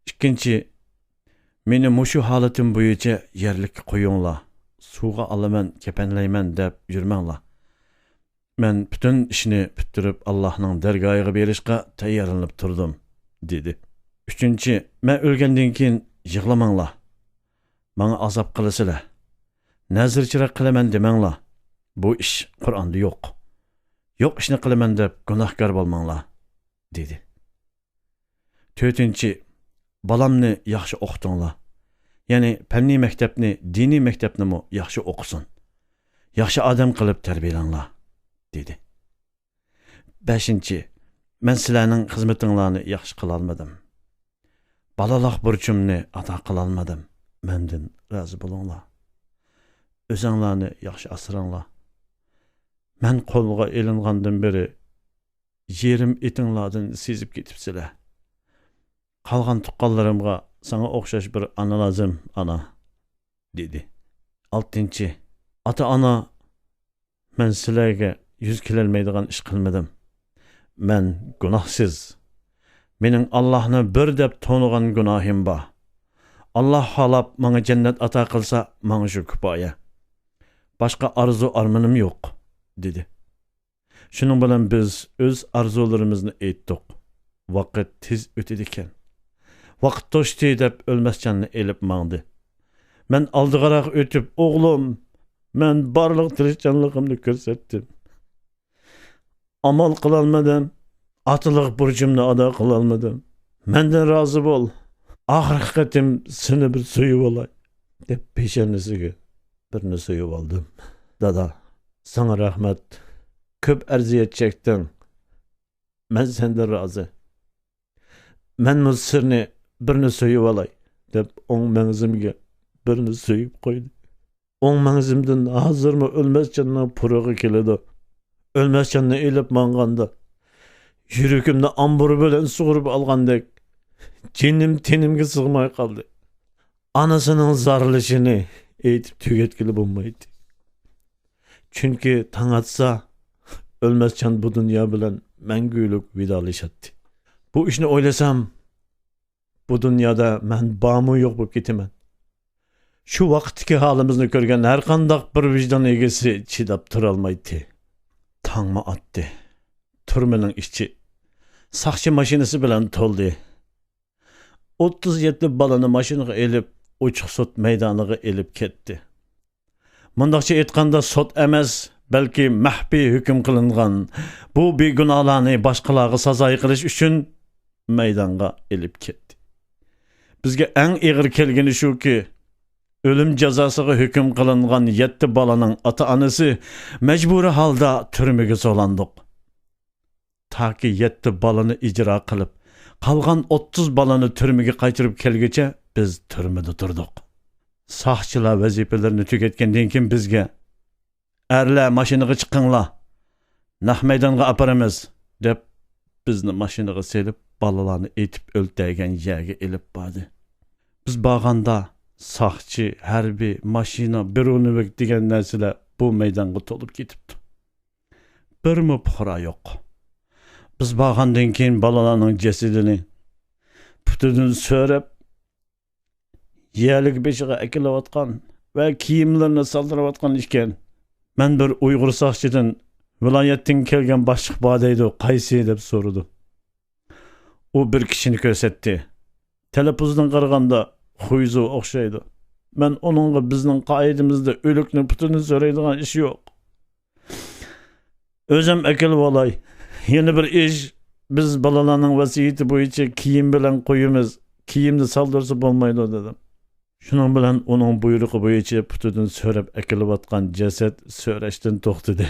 ئىككىنچى، مېنى مۇشۇ ھالىتىم بويىچە يەرلىككە قويۇڭلار، سۇغا ئالىمەن، كەپەنلەيمەن دەپ يۈرمەڭلار. مەن پۈتۈن ئىشنى پۈتتۈرۈپ، ئاللاھنىڭ دەرگاھىغا بېرىشقا تەييارلىنىپ تۇردۇم، دېدى. ئۈچىنچى، مەن ئۆلگەندىن كېيىن يىغلىماڭلار. ماڭا ئازاب قىلىسىلەر. نەزىر چىراغ قىلىمەن دېمەڭلار. بۇ ئىش قۇرئاندا يوق. يوق ئىشنى قىلىمەن دەپ گۇناھكار بولماڭلار، دېدى. تۆتىنچى، بالامنى ياخشى ئوقۇتۇڭلار. يەنى پەننىي مەكتەپنى، دىنىي مەكتەپنىمۇ ياخشى ئوقۇسۇن. ياخشى ئادەم قىلىپ تەربىيەلەڭلار، دېدى. بەشىنچى، مەن سىلەرنىڭ خىزمىتىڭلارنى ياخشى قىلالمىدىم. بالىلىق بۇرچۇمنى ئادا قىلالمىدىم. مەندىن رازى بولۇڭلار. ئۆزۈڭلارنى ياخشى ئاسراڭلار. مەن قولغا ئېلىنغاندىن بېرى يېرىم ئېتىڭلاردىن سېزىپ كېتىپسىلەر. قالغان تۇغقانلىرىمغا ساڭا ئوخشاش بىر ئانا لازىم، ئانا، دېدى. ئالتىنچى، ئاتا-ئانا، مەن سىلەرگە يۈز كېلەلمەيدىغان ئىش قىلمىدىم. مەن گۇناھسىز. مېنىڭ ئاللاھنى بىر دەپ تونۇغان گۇناھىم بار. ئاللاھ خالاپ ماڭا جەننەت ئاتا قىلسا، ماڭا شۇ كۇپايە. باشقا ئارزۇ-ئارمىنىم يوق، دېدى. شۇنىڭ بىلەن بىز ئۆز ئارزۇلىرىمىزنى ئېيتتۇق. ۋاقىت تېز ئۆتىدىكەن. ۋاقىت توشتى دەپ ئۆلمەسجاننى ئېلىپ ماڭدى. مەن ئالدىغىراق ئۆتۈپ، ئوغلۇم، مەن بارلىق تىرىشچانلىقىمنى كۆرسەتتىم. ئامال قىلالمىدىم. ئاتىلىق بۇرچۇمنى ئادا قىلالمىدىم. مەندىن رازى بول. ئاخىرقى قېتىم سېنى بىر سۆيۈۋالاي، دەپ پېشانىسىگە بىرنى سۆيۈۋالدىم. دادا، ساڭا رەھمەت. كۆپ ئەزىيەت چەكتىڭ. مەن سەندىن رازى. مەنمۇ سىرنى بىرنى سۆيۈۋالاي، دەپ ئوڭ مەڭزىمگە بىرنى سۆيۈپ قويدى. ئوڭ مەڭزىمدىن ھازىرمۇ ئۆلمەسجاننىڭ پۇرىقى كېلىدۇ. ئۆلمەسجاننى ئېلىپ ماڭغاندا، يۈرىكىمنى ئامبۇر بىلەن سۇغۇرۇپ ئالغاندەك، جېنىم تېنىمگە سىغماي قالدى. ئانىسىنىڭ زارلىشىنى ئېيتىپ تۈگەتكىلى بولمايتتى. چۈنكى تاڭ ئاتسا، ئۆلمەسجان بۇ دۇنيا بىلەن مەڭگۈلۈك ۋىدالىشاتتى. بۇ ئىشنى ئويلىسام، بۇ دۇنيادا مەن بارمۇ يوق بولۇپ كېتىمەن. شۇ ۋاقىتتىكى ھالىمىزنى كۆرگەن ھەرقانداق بىر ۋىجدان ئىگىسى چىداپ تۇرالمايتتى. تاڭمۇ ئاتتى. تۈرمىنىڭ ئىچى ساقچى ماشىنىسى بىلەن تولدى. ئوتتۇز يەتتە بالىنى ماشىنىغا ئېلىپ، ئوچۇق سوت مەيدانىغا ئېلىپ كەتتى. مۇنداقچە ئېيتقاندا، سوت ئەمەس، بەلكى مەخپىي ھۆكۈم قىلىنغان بۇ بىگۇناھلارنى باشقىلارغا سازاي قىلىش ئۈچۈن مەيدانغا ئېلىپ كەتتى. بىزگە ئەڭ ئېغىر كەلگىنى شۇكى، ئۆلۈم جازاسىغا ھۆكۈم قىلىنغان يەتتە بالىنىڭ ئاتا-ئانىسى مەجبۇرىي ھالدا تۈرمىگە سولاندۇق. تاكى يەتتە بالىنى ئىجرا قىلىپ، قالغان ئوتتۇز بالىنى تۈرمىگە قايتۇرۇپ كەلگۈچە بىز تۈرمىدە تۇردۇق. ساقچىلار ۋەزىپىلىرىنى تۈگەتكەندىن كېيىن بىزگە، «ئەرلەر، ماشىنىغا چىقىڭلار، نەق مەيدانغا ئاپىرىمىز» دەپ، بىزنى ماشىنىغا سېلىپ، بالىلارنى ئېتىپ ئۆلتۈرگەن يەرگە ئېلىپ باردى. بىز بارغاندا، ساقچى، ھەربىي، ماشىنا، برونېۋىك دېگەن نەرسىلەر بۇ مەيدانغا تولۇپ كېتىپتۇ. بىرمۇ پۇقرا يوق. بىز بارغاندىن كېيىن بالىلارنىڭ جەسىتىنى پۇتىدىن سۆرەپ، يەرلىك بېشىغا ئەكېلىۋاتقان ۋە كىيىملىرىنى سالدۇرۇۋاتقان ئىكەن. مەن بىر ئۇيغۇر ساقچىدىن، «ۋىلايەتتىن كەلگەن باشلىق بار دەيدۇ، قايسى؟» دەپ سورىدىم. ئۇ بىر كىشىنى كۆرسەتتى. تەلەپپۇزدىن قارىغاندا، خۇيزۇ ئوخشايدۇ. مەن ئۇنىڭغا، «بىزنىڭ قائىدىمىزدە ئۆلۈكنى پۇتىدىن سۆرەيدىغان ئىش يوق. ئۆزۈم ئەكېلىۋالاي. يەنە بىر ئىش، بىز بالىلارنىڭ ۋەسىيىتى بويىچە كىيىم بىلەن قويىمىز. كىيىمنى سالدۇرسا بولمايدۇ» دېدىم. شۇنىڭ بىلەن ئۇنىڭ بۇيرۇقى بويىچە پۇتىدىن سۆرەپ ئەكېلىۋاتقان جەسەت سۆرەشتىن توختىدى.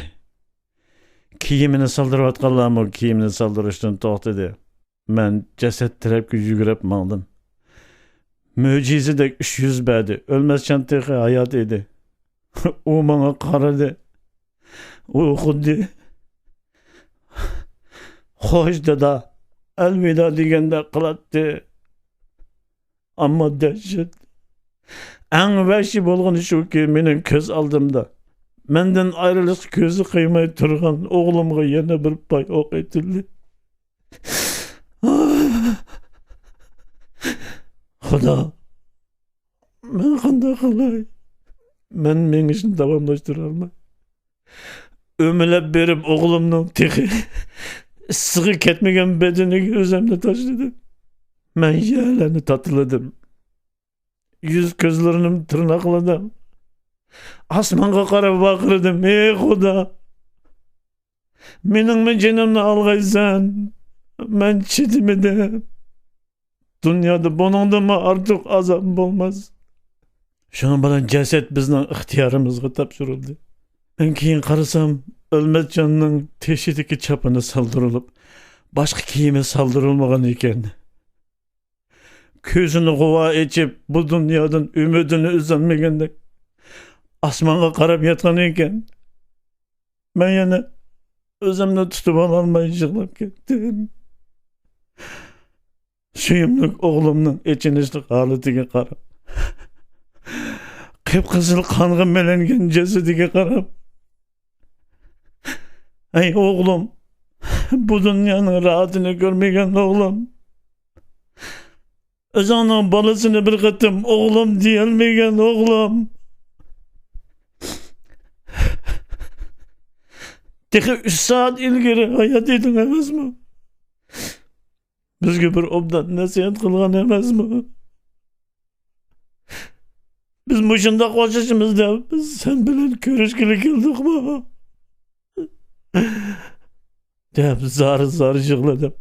كىيىمىنى سالدۇرۇۋاتقانلارمۇ كىيىمىنى سالدۇرۇشتىن توختىدى. مەن جەسەت تەرەپكە يۈگۈرۈپ ماڭدىم. مۆجىزىدەك ئىش يۈز بەردى. ئۆلمەسجان تېخى ھايات ئىدى. ئۇ ماڭا قارىدى. ئۇ خۇددى «خوش دادا، ئەلۋىدا» دېگەندەك قىلاتتى. ئەمما دەھشەت، ئەڭ ۋەھشىي بولغىنى شۇكى، مېنىڭ كۆز ئالدىمدا مەندىن ئايرىلىشقا كۆزى قىيماي تۇرغان ئوغلۇمغا يەنە بىر پاي ئوق ئېتىلدى. خۇدا، مەن قانداق قىلاي؟ مەن مېڭىشنى داۋاملاشتۇرالماي، ئۆمىلەپ بېرىپ ئوغلۇمنىڭ تېخى ئىسسىقى كەتمىگەن بەدىنىگە ئۆزۈمنى تاشلىدىم. مەن يەرلەرنى تاتىلىدىم. يۈز كۆزلىرىنى تىرناقلىدىم. ئاسمانغا قاراپ ۋارقىرىدىم: «ئى خۇدا! مېنىڭمۇ جېنىمنى ئالغايسەن، مەن چىدىمىدىم. دۇنيادا بۇنىڭدىنمۇ ئارتۇق ئازاب بولماس.» شۇنىڭ بىلەن جەسەت بىزنىڭ ئىختىيارىمىزغا تاپشۇرۇلدى. مەن كېيىن قارىسام، ئۆلمەتجاننىڭ تېشىدىكى چاپىنى سالدۇرۇلۇپ، باشقا كىيىمى سالدۇرۇلمىغان ئىكەن. كۆزىنى غۇۋا ئېچىپ، بۇ دۇنيادىن ئۈمىدىنى ئۈزەلمىگەندەك ئاسمانغا قاراپ ياتقان ئىكەن. مەن يەنە ئۆزۈمنى تۇتۇۋالالماي يىغلاپ كەتتىم. سۆيۈملۈك ئوغلۇمنىڭ ئېچىنىشلىق ھالىتىگە قاراپ، قىپقىزىل قانغا مىلەنگەن جەسىتىگە قاراپ، ئەي ئوغلۇم، بۇ دۇنيانىڭ راھىتىنى كۆرمىگەن ئوغلۇم، ئۆزۈڭنىڭ بالىسىنى بىر قېتىم ئوغلۇم دېيەلمىگەن ئوغلۇم، تېخى ئۈچ سائەت ئىلگىرى ھايات ئىدىڭ ئەمەسمۇ؟ بىزگە بىر ئوبدان نەسىھەت قىلغان ئەمەسمۇ؟ بىز مۇشۇنداق خوشلىشىمىز دەپ سەن بىلەن كۆرۈشكىلى كەلدۇقمۇ؟ دەپ زار-زار يىغلىدىم.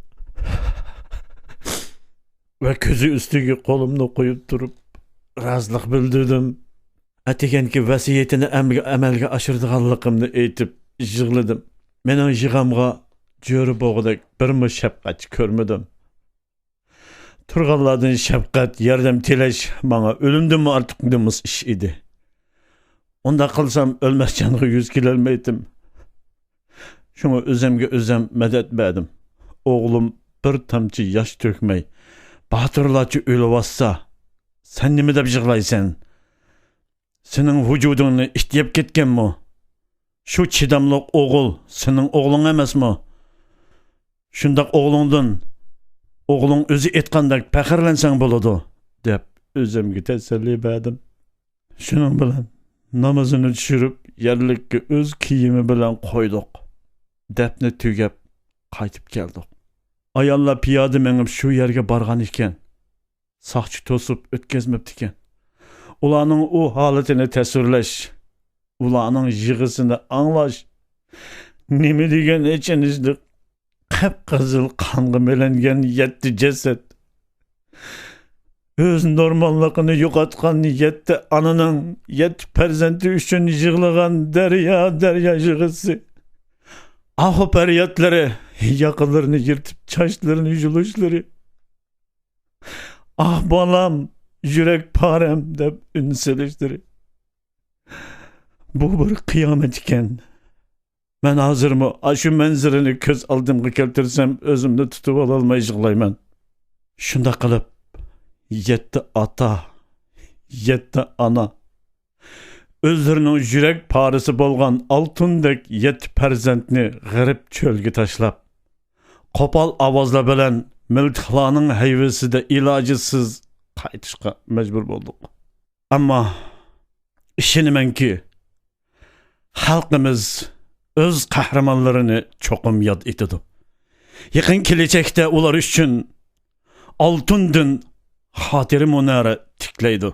ۋە كۆزى ئۈستىگە قولۇمنى قويۇپ تۇرۇپ، رازىلىق بىلدۈردۈم. ئەتىگەنكى ۋەسىيىتىنى ئەمگە-، ئەمەلگە ئاشۇرىدىغانلىقىمنى ئېيتىپ يىغلىدىم. مېنىڭ يىغامغا جۆرە بوغىدەك بىرمۇ شەپقەتچى كۆرمىدىم. تۇرغانلاردىن شەپقەت، ياردەم تىلەش ماڭا ئۆلۈمدىنمۇ ئارتۇق نومۇس ئىش ئىدى. ئۇنداق قىلسام، ئۆلمەسجانغا يۈز كېلەلمەيتتىم. شۇڭا ئۆزۈمگە ئۆزۈم مەدەت بەردىم. ئوغلۇم بىر تامچە ياش تۆكمەي، باتۇرلارچە ئۆلۈۋاتسا، سەن نېمە دەپ يىغلايسەن؟ سېنىڭ ۋۇجۇدۇڭنى ئىت يەپ كەتكەنمۇ؟ شۇ چىداملىق ئوغۇل سېنىڭ ئوغلۇڭ ئەمەسمۇ؟ شۇنداق ئوغلۇڭدىن، ئوغلۇڭ ئۆزى ئېيتقاندەك پەخىرلەنسەڭ بولىدۇ، دەپ ئۆزۈمگە تەسەللى بەردىم. شۇنىڭ بىلەن نامىزىنى چۈشۈرۈپ، يەرلىككە ئۆز كىيىمى بىلەن قويدۇق. دەپنە تۈگەپ، قايتىپ كەلدۇق. ئاياللار پىيادە مېڭىپ شۇ يەرگە بارغان ئىكەن. ساقچى توسۇپ ئۆتكۈزمەپتىكەن. ئۇلارنىڭ ئۇ ھالىتىنى تەسۋىرلەش، ئۇلارنىڭ يىغىسىنى ئاڭلاش، نېمە دېگەن ئېچىنىشلىق، قىپقىزىل قانغا مىلەنگەن يەتتە جەسەت، ئۆز نورماللىقىنى يوقاتقان يەتتە ئانىنىڭ يەتتە پەرزەنتى ئۈچۈن يىغلىغان دەريا-دەريا يىغىسى، ئاھۇ پەريادلىرى، ياقىلىرىنى يىرتىپ چاچلىرىنى يۇلۇشلىرى، «ئاھ بالام، يۈرەك پارەم» دەپ ئۈن سېلىشلىرى، بۇ بىر قىيامەت ئىكەن. مەن ھازىرمۇ ئاشۇ مەنزىرىنى كۆز ئالدىمغا كەلتۈرسەم، ئۆزۈمنى تۇتۇۋالالماي يىغلايمەن. شۇنداق قىلىپ، يەتتە ئاتا، يەتتە ئانا، ئۆزلىرىنىڭ يۈرەك پارىسى بولغان ئالتۇندەك يەتتە پەرزەنتنى غېرىب چۆلگە تاشلاپ، قوپال ئاۋازلار بىلەن مىلتىقلارنىڭ ھەيۋىسىدە ئىلاجىسىز قايتىشقا مەجبۇر بولدۇق. ئەمما ئىشىنىمەنكى، خەلقىمىز ئۆز قەھرىمانلىرىنى چوقۇم ياد ئېتىدۇ. يېقىن كېلەچەكتە ئۇلار ئۈچۈن ئالتۇندىن خاتىرە مۇنارى تىكلەيدۇ.